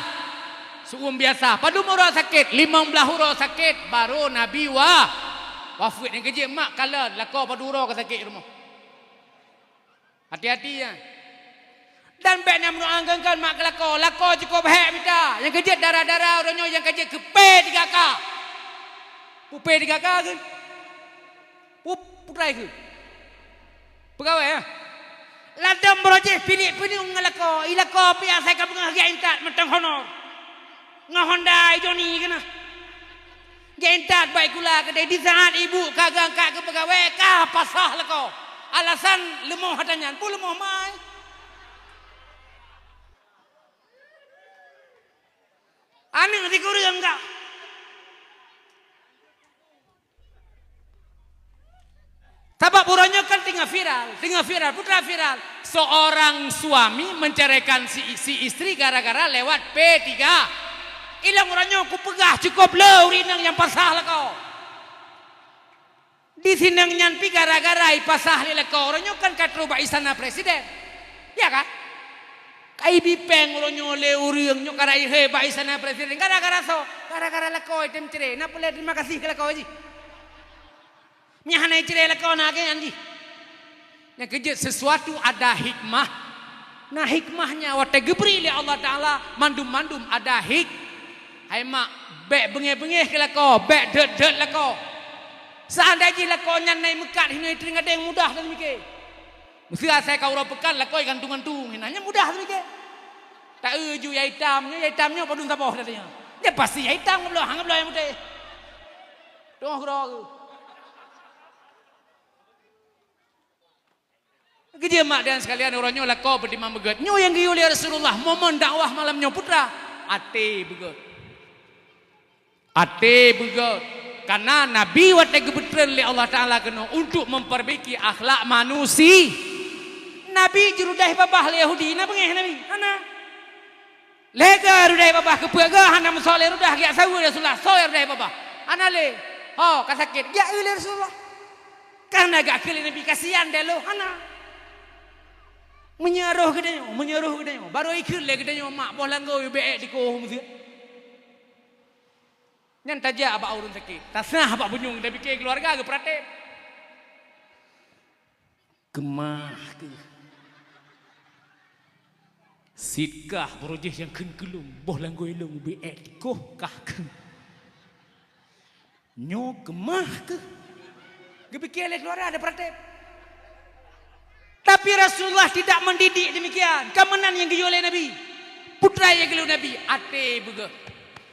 su'um biasa. Padum uroe sakét? Limong blaih uroe sakét, baru Nabi wa-, Wafeuet nyang keujeuet mak kalon, lakoe padum uroe ka sakét rumoh. Hati-hati, ya. Dan bék na meudoa ngon-ngon mak keu lakoe. Lakoe cukôp hék mita. Nyang keujeuet dara-dara uroe nyoe nyang keujeuet keu P tiga K. Pu P tiga K keuh? Pu, pu trai keuh? Peugawée, ya. Ladom baroe jih pilék peunueng ngon lakoe. I lakoe pih asai ka beungoh geujak intat mantong honor. Ngon Honda i Joni keunoe. Geujak intat bak sikula keudeh, di saat ibu ka geuangkat keu peugawée, ka pasah lakoe. Alasan leumoh ata nyan, peue leumoh mai. Aneuk sikureueng ka. Sabab uroe nyoe kan teungoh viral, teungoh viral, putra viral. Seorang suami menceraikan si, si istri gara-gara lewat P tiga. Ilong uroe nyoe kupeugah cukôp le ureueng inong nyang pasah lakoe. Di sinong nyan pih gara-gara ipasah lé lakoe, uroe nyoe kan ka trôh bak istana presiden. Ya kan? Ka ibi péng uroe nyoe lé ureueng nyoe, ka rayek bak istana presiden. Gara-gara soe? Gara-gara lakoe item cerai. Na peuleueh terima kasih keu lakoe jih? Meunyo hana icre lakoe na keu nyan jih. Nyang keujeuet sesuatu ada hikmah. Na hikmahnya watée geubri lé Allah Taala mandum-mandum ada hik-, hai mak, bék beungéh-beungéh keu lakoe, bék deuet-deuet lakoe. Seandai jih lakoe nyan na imeukat hinoe iteueng gadeng mudah that mike. Meuseu asai ka uroe peukan lakoe gantung-gantung, hina nyan mudah that mike. Ta-eu ju ya itam nyoe, ya itam nyoe padum saboh that nyoe. Nyan pasti ya itam ngebloe, hana ngebloe nyang putéh. Teungoh keudroe. Geujeuet mak dan sekalian, uroe nyoe lakoe beutimang beugét. Nyoe nyang geuyue lé Rasulullah momen dakwah malam nyoe putra. Até beugét. Até beugét. Karena Nabi watée geupeutreun lé Allah Taala keunoe untuk memperbaiki akhlak manusia. Nabi jirudaih babah lé Yahudi, na beungéh Nabi? Hana. Lhée geu rudai babah keupeue geu hana meusoe lé rudah geujak saweue Rasulullah, soe rudai babah. Hana lé. Ho, ka sakét, geujak eu lé Rasulullah. Ka hana geukheun lé Nabi, kasian deh lo, hana. Meunyoe roh geutanyoe, meunyoe roh geutanyoe, barô ikheun lé geutanyoe mak boh langgô yue beuék dikoh meuseu. Nyan tajak bak ureuëng sakét, tasah bak bunyueng, tapike keuluwarga geupeuratéb. Keumah keuh. Sit kah barô jih nyang kheun keu lôn, boh langgôi lôn ubé ék dikoh kah kheun. Nyoe keumah keuh. Geupike lé keuluwarga ada peuratéb. Tapi Rasulullah tidak mendidik demikian. Ka meunan nyang geuyue lé Nabi. Putra nyang geuyue Nabi, até beugét.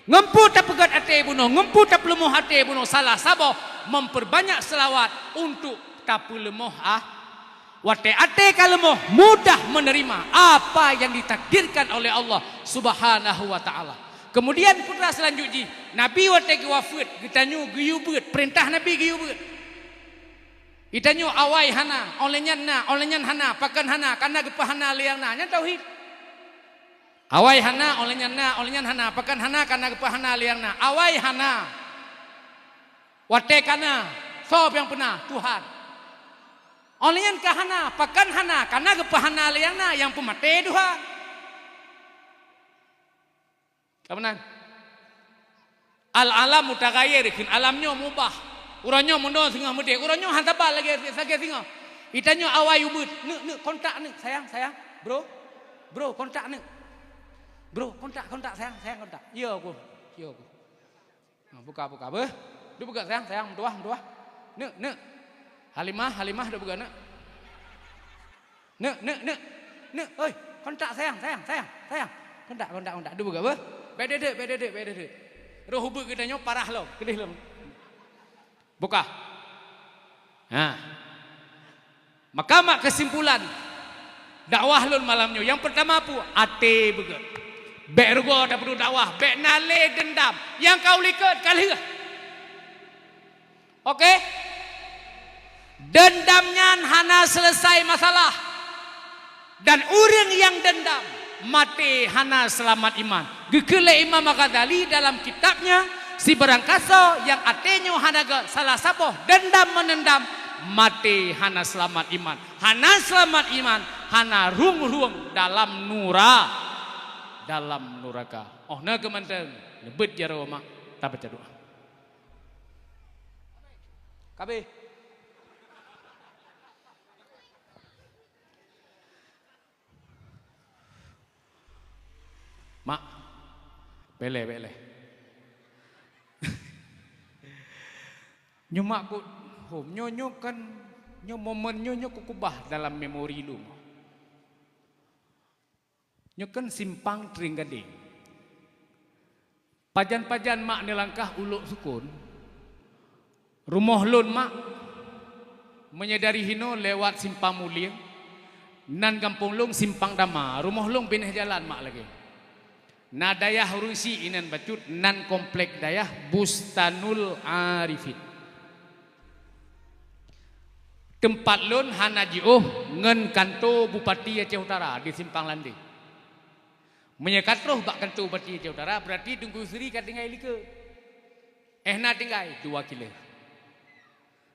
Ngon peue tapeugét até bunoe, ngon peue tapeuleumah até bunoe, salah saboh memperbanyak selawat untuk tapeuleumah ah. Watée até ka leumoh, mudah menerima apa yang ditakdirkan oleh Allah Subhanahu wa Ta'ala. Kemudian putra selanjut jih, Nabi watée geuwafeuet, geutanyoe geuyue beuet, peurintah Nabi geuyue beuet. Geutanyoe awai hana, óh lheueh nyan na, óh lheueh nyan hana, pakon hana, kana geupeuhana lé nyang na, nyan tauhid. Awai hana, óh lheueh nyan na, óh lheueh nyan hana, pakon hana, kana geupeuhana lé nyang na. Awai hana. Watée kana, soe nyang peuna? Tuhan. Óh lheueh nyan ka hana, pakon hana, kana geupeuhana lé nyang na, nyang peumaté Tuhan. Ka meunan. Al-alam mutaghayyir, kheun alam nyoe mubah. Uroe nyoe meunoe singoh meudeh, uroe nyoe hana saban lagée, lagée singoh. Geutanyoe awai ubeuet, "Neuk, neuk, kontak neuk, sayang, sayang. Bro, bro, kontak neuk. Bro, kontak, kontak, sayang, sayang, kontak." "Yo, Gu. Yo, Gu." Ha, buka, buka, beuh. Duek beugét, sayang, sayang, meutuwah, meutuwah. "Neuk, neuk. Halimah, Halimah, duek beugét, neuk. Neuk, neuk, neuk. Neuk, oi, kontak, sayang, sayang, sayang, sayang. Kontak, kontak, kontak. Duek beugét, beuh. Bék deudeuk, bék deudeuk, bék deudeuk." Roh ubeuet geutanyoe parah lom, keudeh lom. Buka. Ha. Maka mak keusimpulan dakwah lôn malam nyoe, nyang peurtama peue? Até beugét. Bék rugoe tapeuduek dakwah, bék na lé deundam. Nyang ka u likot ka lheueh. Oke? Deundam nyan hana seuleusai masalah. Dan ureuëng nyang deundam, maté hana seulamat iman. Geukheun lé Imam Al-Ghazali dalam kitabnya, sibarang kasoe nyang até nyoe hana gét, salah saboh deundam meunendam, maté hana seulamat iman. Hana seulamat iman, hana rhueng-rhueng dalam nura-, dalam nuraka. Oh na keumantöng, leubeh jaroe mak, tabaca doa. Kabeh. Mak, bèk lé, bèk lé. Nyoe mak kok, hom, nyoe, nyoe kan, nyoe momen nyoe, nyoe kok kubah dalam memori lôn. Nyoe kan simpang Trienggadeng. Pajan-pajan mak neulangkah u Lhoksukon, rumoh lôn mak, meunyoe dari hinoe lewat Simpang Mulieng, nan gampông lôn Simpang Dama, rumoh lôn binéh jalan mak lagèe. Na dayah ureueng syiek inan bacut, nan komplek dayah Bustanul Arifin. Teumpat lôn hana jiôh ngon kanto Bupati Aceh Utara di Simpang Landeng. Meunyoe ka troh bak kanto Bupati Aceh Utara, beurati Teungku Yusri ka tinggai likot. Eh, na tinggai dua kilo.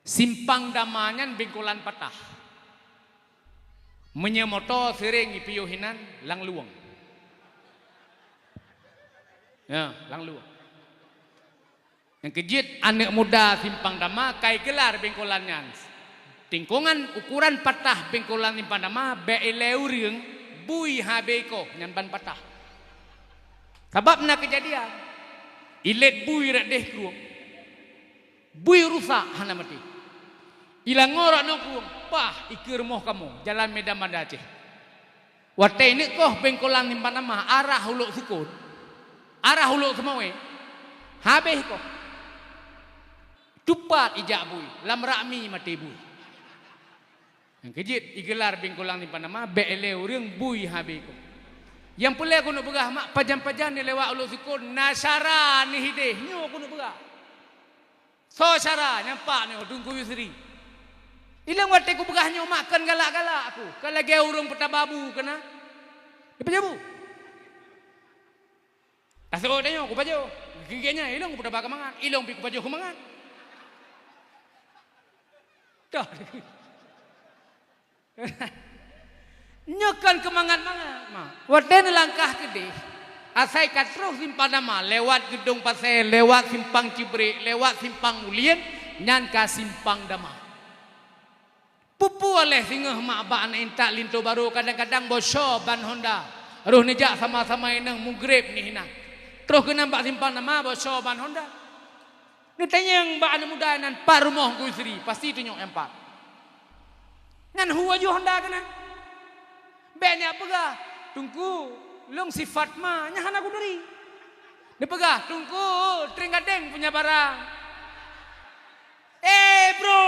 Simpang Dama nyan bengkolan patah. Meunyoe moto seuring jipiôh inan lam luwang. Ya, lam luwang. Nyang keujeuet aneuk muda Simpang Dama ka igelar bengkolan nyan. Tingkongan ukuran patah bengkolan Simpang Dama bèk ilée ureueng bui habéh ikoh nyan ban patah. Sabab na keujadian, ilét bui rot deh krueng. Bui rusak hana maté. Ilangoe rot nanggroe, pah, ikeue rumoh kamoe, Jalan Medan Banda Aceh. Watèe neuk koh bengkolan Simpang Dama arah u Lhoksukon, arah u Lhokseumawe, habéh ikoh. Tupat ijak bui, lam rak mi maté bui. Nyang keujeuet igelar bengkolan Simpang Dama bèk ilée ureueng bui habéh ikoh. Nyang peureulèe keuneuk peugah mak, pajan-pajan neulewat u Lhoksukon na syara neuhideh, nyoe keuneuk peugah. Soe syara nyang pat nyoe Teungku Yusri? Ilôn watèe kupeugah nyoe mak kon galak-galak aku, kon lagèe ureueng peutaba bu keunan. Dipajoh bu? Taseuôt tanyoe kupajoh. Geugeunyan ilôn kupeutaba keumangat, ilôn pih kupajoh keumangat. Toh. Nyoe kon keumangat-mangat, mak. Watèe neulangkah keudeh, asai ka troh Simpang Dama, lewat Geudong Pasè, lewat Simpang Cibrik, lewat Simpang Ulien, nyan ka Simpang Dama. Peue-peue lé singoh mak bak aneuk intat linto barô, kadang-kadang boco ban honda. Roh neujak sama-sama inong mugreb nyoe hinan. Troh keunan bak Simpang Dama boco ban honda. Neutanyong bak aneuk muda nyan, "Pat rumoh Teungku Yusri?" Pasti tunyok nyang pat. Nyan hu laju honda keunan. Bèk neujak peugah, "Teungku, lôn si Fatma," nyan hana kuturi. Neupeugah, "Teungku, Trienggadeng punya barang." Eh, bro!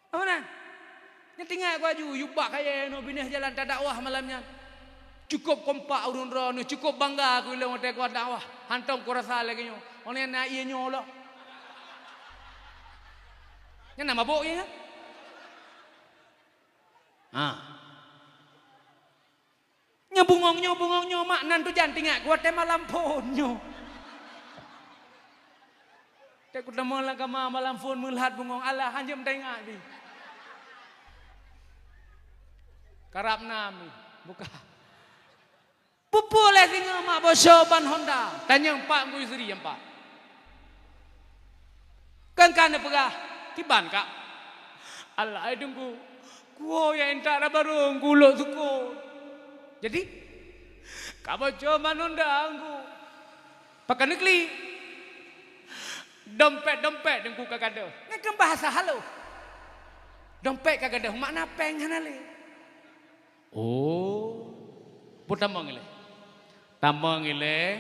Apa na? Nyan teuingat ku laju, yue bak kayèe nyoe binéh jalan tadakwah malam nyan. Cukup kompak ureueng droeneuh, cukup bangga ku ilôn watèe ku dakwah. Hantom kurasa lagèe nyoe. Óh lheueh nyan na ié nyoe lom. Nyan na mabök ié nyan? Ha. Nyoe bungong nyoe, bungong nyoe, mak, nan tujan teuingat ku watèe malam phôn nyoe. Watèe kutamong lam kama malam phôn meulhat bungong, alah, hanjeuet teuingat pih. Karab na mi, buka. Peue-peue lé singoh mak boco ban honda, tanyong pat Teungku Yusri nyang pat. Kon ka neupeugah, "Kiban, Kak?" "Alah, hai Teungku, kuwoe jak intat raba rhung ku Lhoksukon." "Jadi?" "Ka boco ban honda, Teungku." "Pakon neuklik?" "Dompet-dompet Teungku ka gadôh." Nyan kan bahasa halôh. Dompet ka gadôh, makna péng hana lé. Oh, peue tamong ilèe? Tamong ilèe,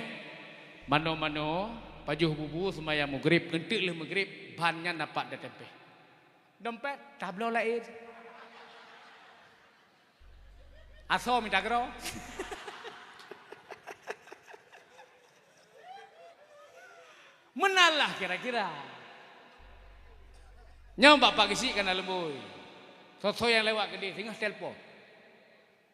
manoe-manoe, pajoh bubu, seumayang mugreb, eunteuk lheueh mugreb, ban nyan dapat datempéh. Dompet, tabloe laén. Asoe mita keudroe. Meunan lah kira-kira. Nyoe Bapak Geuchik ka na leumbôi. Soe-soe nyang lewat keudeh singoh telepon.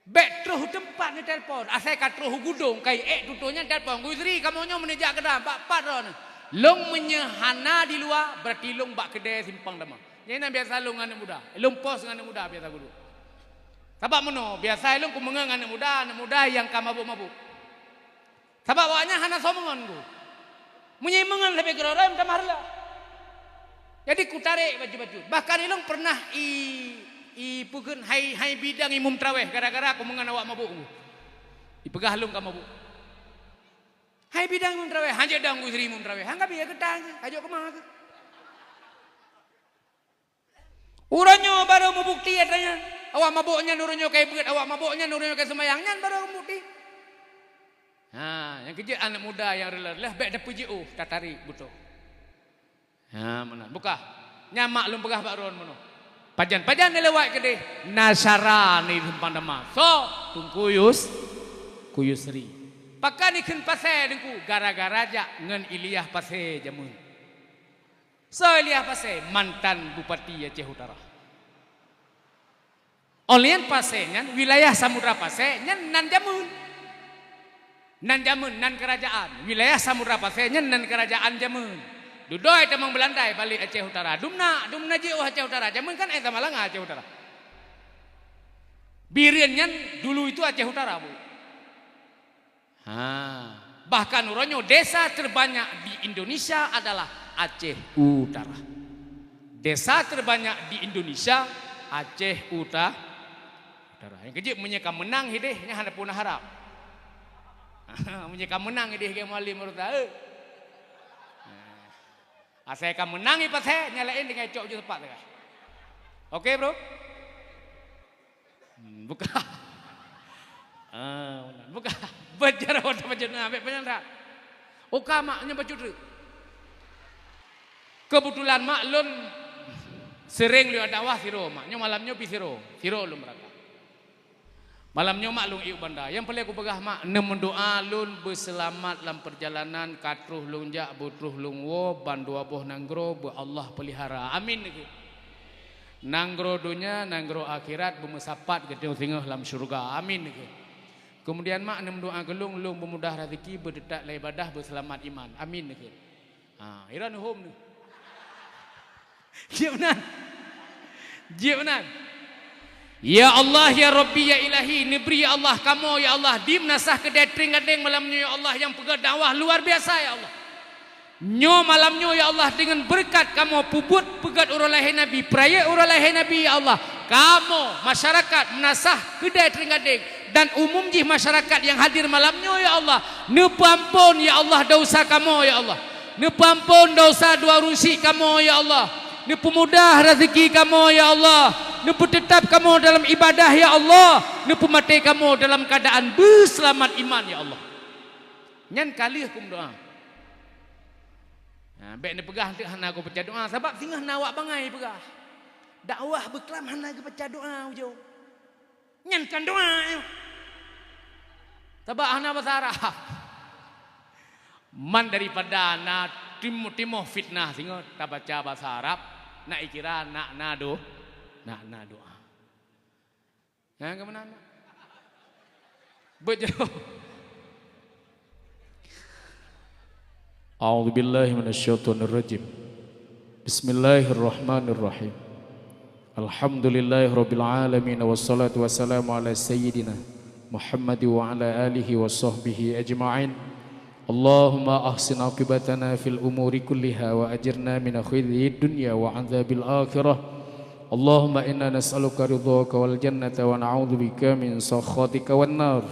Bèk troh u teumpat neutelepon. Asai ka troh u gudong, ka ék tutoe nyan telepon. "Teungku Yusri, kamoe nyoe meuneuk jak keudan, bak pat droeneuh?" "Lôn meunyoe hana di luwa, beurati lôn bak keudè Simpang Dama." Nyan na biasa lôn ngon aneuk muda. Lôn pos ngon aneuk muda biasa gudong. Sabab meunoe, biasa lôn kumeungon ngon aneuk muda, aneuk muda nyang ka mabök-mabök. Sabab awaknyan hana soe meungon ku. Meunyoe meungon sabe keudroe-droe meutamah reulah. Jadi kutarek bacut-bacut. Bahkan ilôn pernah i, i peugét hai, hai bidang imum traweh gara-gara kumeungon awak mabök. Ipeugah lôn ka mabök. Hai bidang imum traweh, hanjeuet dong Gus Ri imum traweh. Hang ka biya geutang, hajok keumah keuh. Uroe nyoe barô meubukti atra nyan. Awak mabök nyan uroe nyoe ka ibeugét, awak mabök nyan uroe nyoe ka seumayang, nyan barô meubukti. Ha, nyang keujeuet aneuk muda nyang reuloh-reuloh, bèk tapeujiôh, tatarek beutoh. Ha, meunan. Bukah. Nyan mak lôn peugah bak droen meunoe. Pajan-pajan neulewat keudeh, na syara ni simpang dama. Soe? Teungku Yus-, Teungku Yusri. Pakon ikheun Pasè Teungku? Gara-gara jak ngon Ilyas Pasè jameun. Soe Ilyas Pasè? Mantan Bupati Aceh Utara. Óh lheueh nyan Pasè nyan, wilayah Samudra Pasè nyan nan jameun. Nan jameun, nan keurajaan. Wilayah Samudra Pasè nyan nan keurajaan jameun. Dudoe tamong Beulanda ibalék Aceh Utara. Dumna, dumna jiôh Aceh Utara. Jameun kan éh Samalanga Aceh Utara. Bireuen nyan dulu itu Aceh Utara, Bu. Ha, bahkan uroe nyoe desa terbanyak di Indonesia adalah Aceh Utara. Desa terbanyak di Indonesia, Aceh Uta-, Utara. Nyang keujeuet meunyoe ka meunang hideh, nyan hana pun harap. Meunyoe ka meunang hideh, Kiai Mualim Murtaza, eh. Asai ka meunang i Pasè, nyang laén tinggai cok ju sepat teuka. Oke, Bro? Hmm, buka. Ah, buka. Beujaroe tabacut na, bèk panyang that. Oka mak nyoe bacut treuk. Keubeutulan mak lôn seuréng lôn dakwah sidroe mak. Nyoe malam nyoe pih sidroe. Sidroe lôn beurangkat. Malam nyoe mak lôn ék u Banda. Nyang peureulèe kupeugah mak, neumeudoa lôn beuseulamat lam peurjalanan ka troh lôn jak, beutroh lôn woe, bandua boh nanggroe beu Allah peulihara. Amin, neukheun. Nanggroe donya, nanggroe akhirat beumeusapat geutanyoe singoh lam syeuruga. Amin, neukheun. Keumudian mak neumeudoa keu lôn, lôn beumudah raseuki, beuteutab lam ibadah, beuseulamat iman. Amin, neukheun. Ha, Iran hom nyoe. Jeuet meunan. Jeuet meunan. Ya Allah, ya Rabbi, ya Ilahi, neubri ya Allah, kamoe ya Allah, di meunasah keudè Trienggadeng malam nyoe ya Allah, nyang peugah dakwah luar biasa ya Allah. Nyoe malam nyoe ya Allah, deungon beureukat kamoe peubuet peugét uroe lahé Nabi, peurayeuk uroe lahé Nabi ya Allah, kamoe masyarakat meunasah keudè Trienggadeng dan umum jih masyarakat nyang hadir malam nyoe ya Allah, neupeuamphon ya Allah desya kamoe ya Allah. Neupeuamphon desya dua ureueng syik kamoe, ya Allah. Neupeumudah raseuki kamoe, ya Allah. Neupeuteutab kamoe dalam ibadah, ya Allah. Neupeumaté kamoe dalam keuadaan beuseulamat iman, ya Allah. Nyan ka lheueh kumeudoa. Nah, bèk neupeugah teuk hana kupeucaya doa, sabab singoh na awak bangai peugah, dakwah beuklam hana geupeucaya doa, ujoe. Nyan kon doa nyoe. Sabab hana basa Arab. Man daripada na tim-, timoh fitnah singoh tabaca basa Arab, na ikira na, na do-, na, na doa. Nyan keumanan? Beujeuh. A'udzubillahi minasyaitonirrajim. Bismillahirrahmanirrahim. Alhamdulillahirabbil alamin, wassalatu wassalamu ala sayyidina Muhammad wa ala alihi wa sahbihi ajma'in. Allahumma ahsin aqibatana fil umuri kulliha wa ajirna min khizyid dunya wa adzabil akhirah. Allahumma inna nas'aluka ridhaka wal jannata wa na'udzubika min sakhatika wan nar.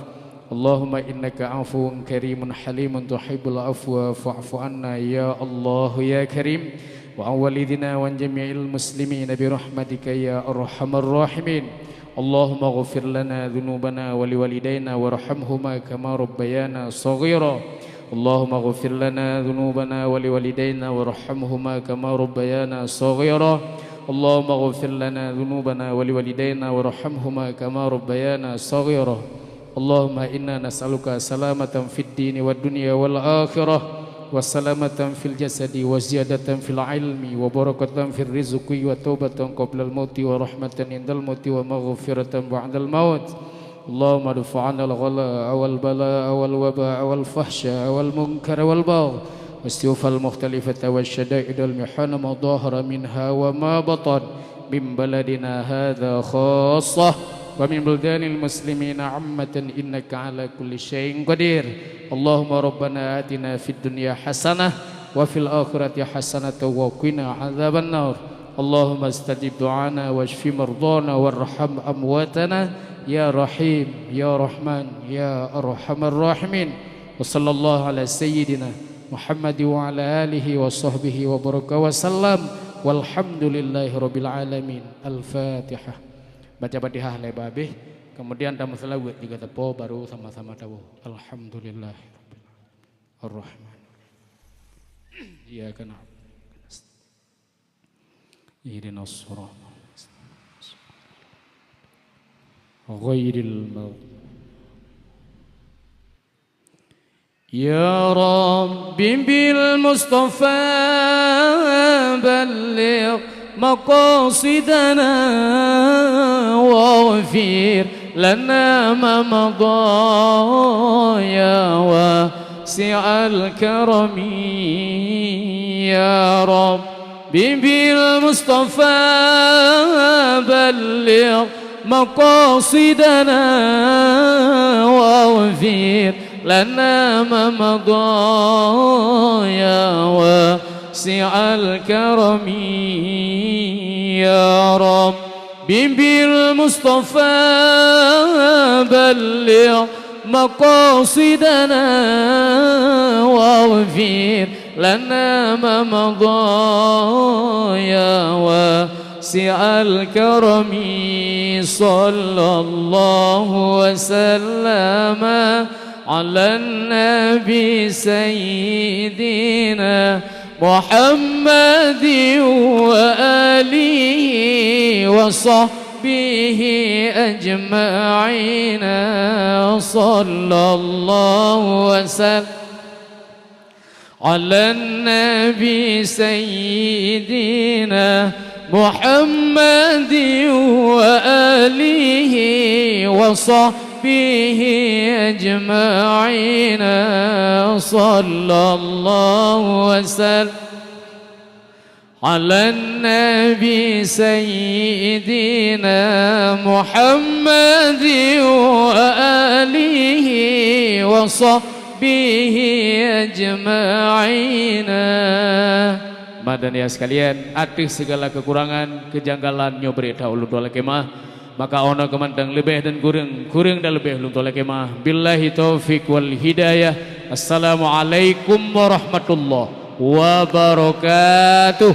Allahumma innaka afuwun karimun halimun tuhibbul afwa fa'fu anna ya Allah ya Karim. Wa an walidina wa an jami'il muslimina bi rahmatika ya arhamar rahimin. Allahumma ghfir lana dzunubana wa liwalidaina warhamhuma kama rabbayana shaghira. Allahumma ghfir lana dzunubana wa liwalidaina warhamhuma kama rabbayana shaghira. Allahumma ghfir lana dzunubana wa liwalidaina warhamhuma kama rabbayana shaghira. Allahumma inna nas'aluka salamatan fid dini wad dunya wal akhirah, wa salamatan fil jasadi, wa ziyadatan fil ilmi, wa barakatan fir rizqi, wa taubatan qablal mauti, wa rahmatan indal mauti, wa maghfiratan ba'dal maut. Allahumma dfa 'anil ghala wal bala wal waba wal fahsya wal munkar wal baghi, was siyufal mukhtalifata was syada'id wal mihana ma dhahara minha wa ma batan, min baladina hadza khassah, wa min buldanil muslimina 'ammatan, innaka 'ala kulli syai'in qadir. Allahumma rabbana atina fid dunya hasanah, wa fil akhirati hasanatan wa qina adzabannar. Allahumma stajib du'ana wasyfi mardhana warham amwatana ya Rahim ya Rahman ya Arhamar Rahimin. Wa sallallahu ala sayyidina Muhammad wa ala alihi wa sahbihi wa baraka wa sallam. Walhamdulillahi rabbil alamin. Al-Fatihah. Baca Fatihah lé babeh, kemudian tameuseulaweuet tiga teupeu, baru sama-sama tawoe. Alhamdulillah. Ar-Rahman. Iyyaka na'budu. Ihdinas siratal mustaqim. Ghairil maghdubi. يا رب بالمصطفى بلغ مقاصدنا واغفر لنا ما مضى يا واسع الكرم. يا رب بالمصطفى بلغ مقاصدنا واغفر لنا ما مضى يا واسع الكرم. يا رب بالمصطفى بلغ مقاصدنا واغفر لنا ما مضى يا واسع الكرم. صلى الله وسلم على النبي سيدنا محمد وآله وصحبه أجمعين. صلى الله وسلم على النبي سيدنا محمد وآله وصحبه أجمعين. صلى الله وسلم على النبي سيدنا محمد وآله وصحبه أجمعين. Madan ya sekalian, ateueh segala kekurangan, kejanggalan nyoe bri that ulôn tuan lakée meu'ah. Maka 'oh noe keumantong leubeh dan kureueng, kureueng dan leubeh ulôn tuan lakée meu'ah. Billahi taufiq wal hidayah. Assalamualaikum warahmatullahi wabarakatuh.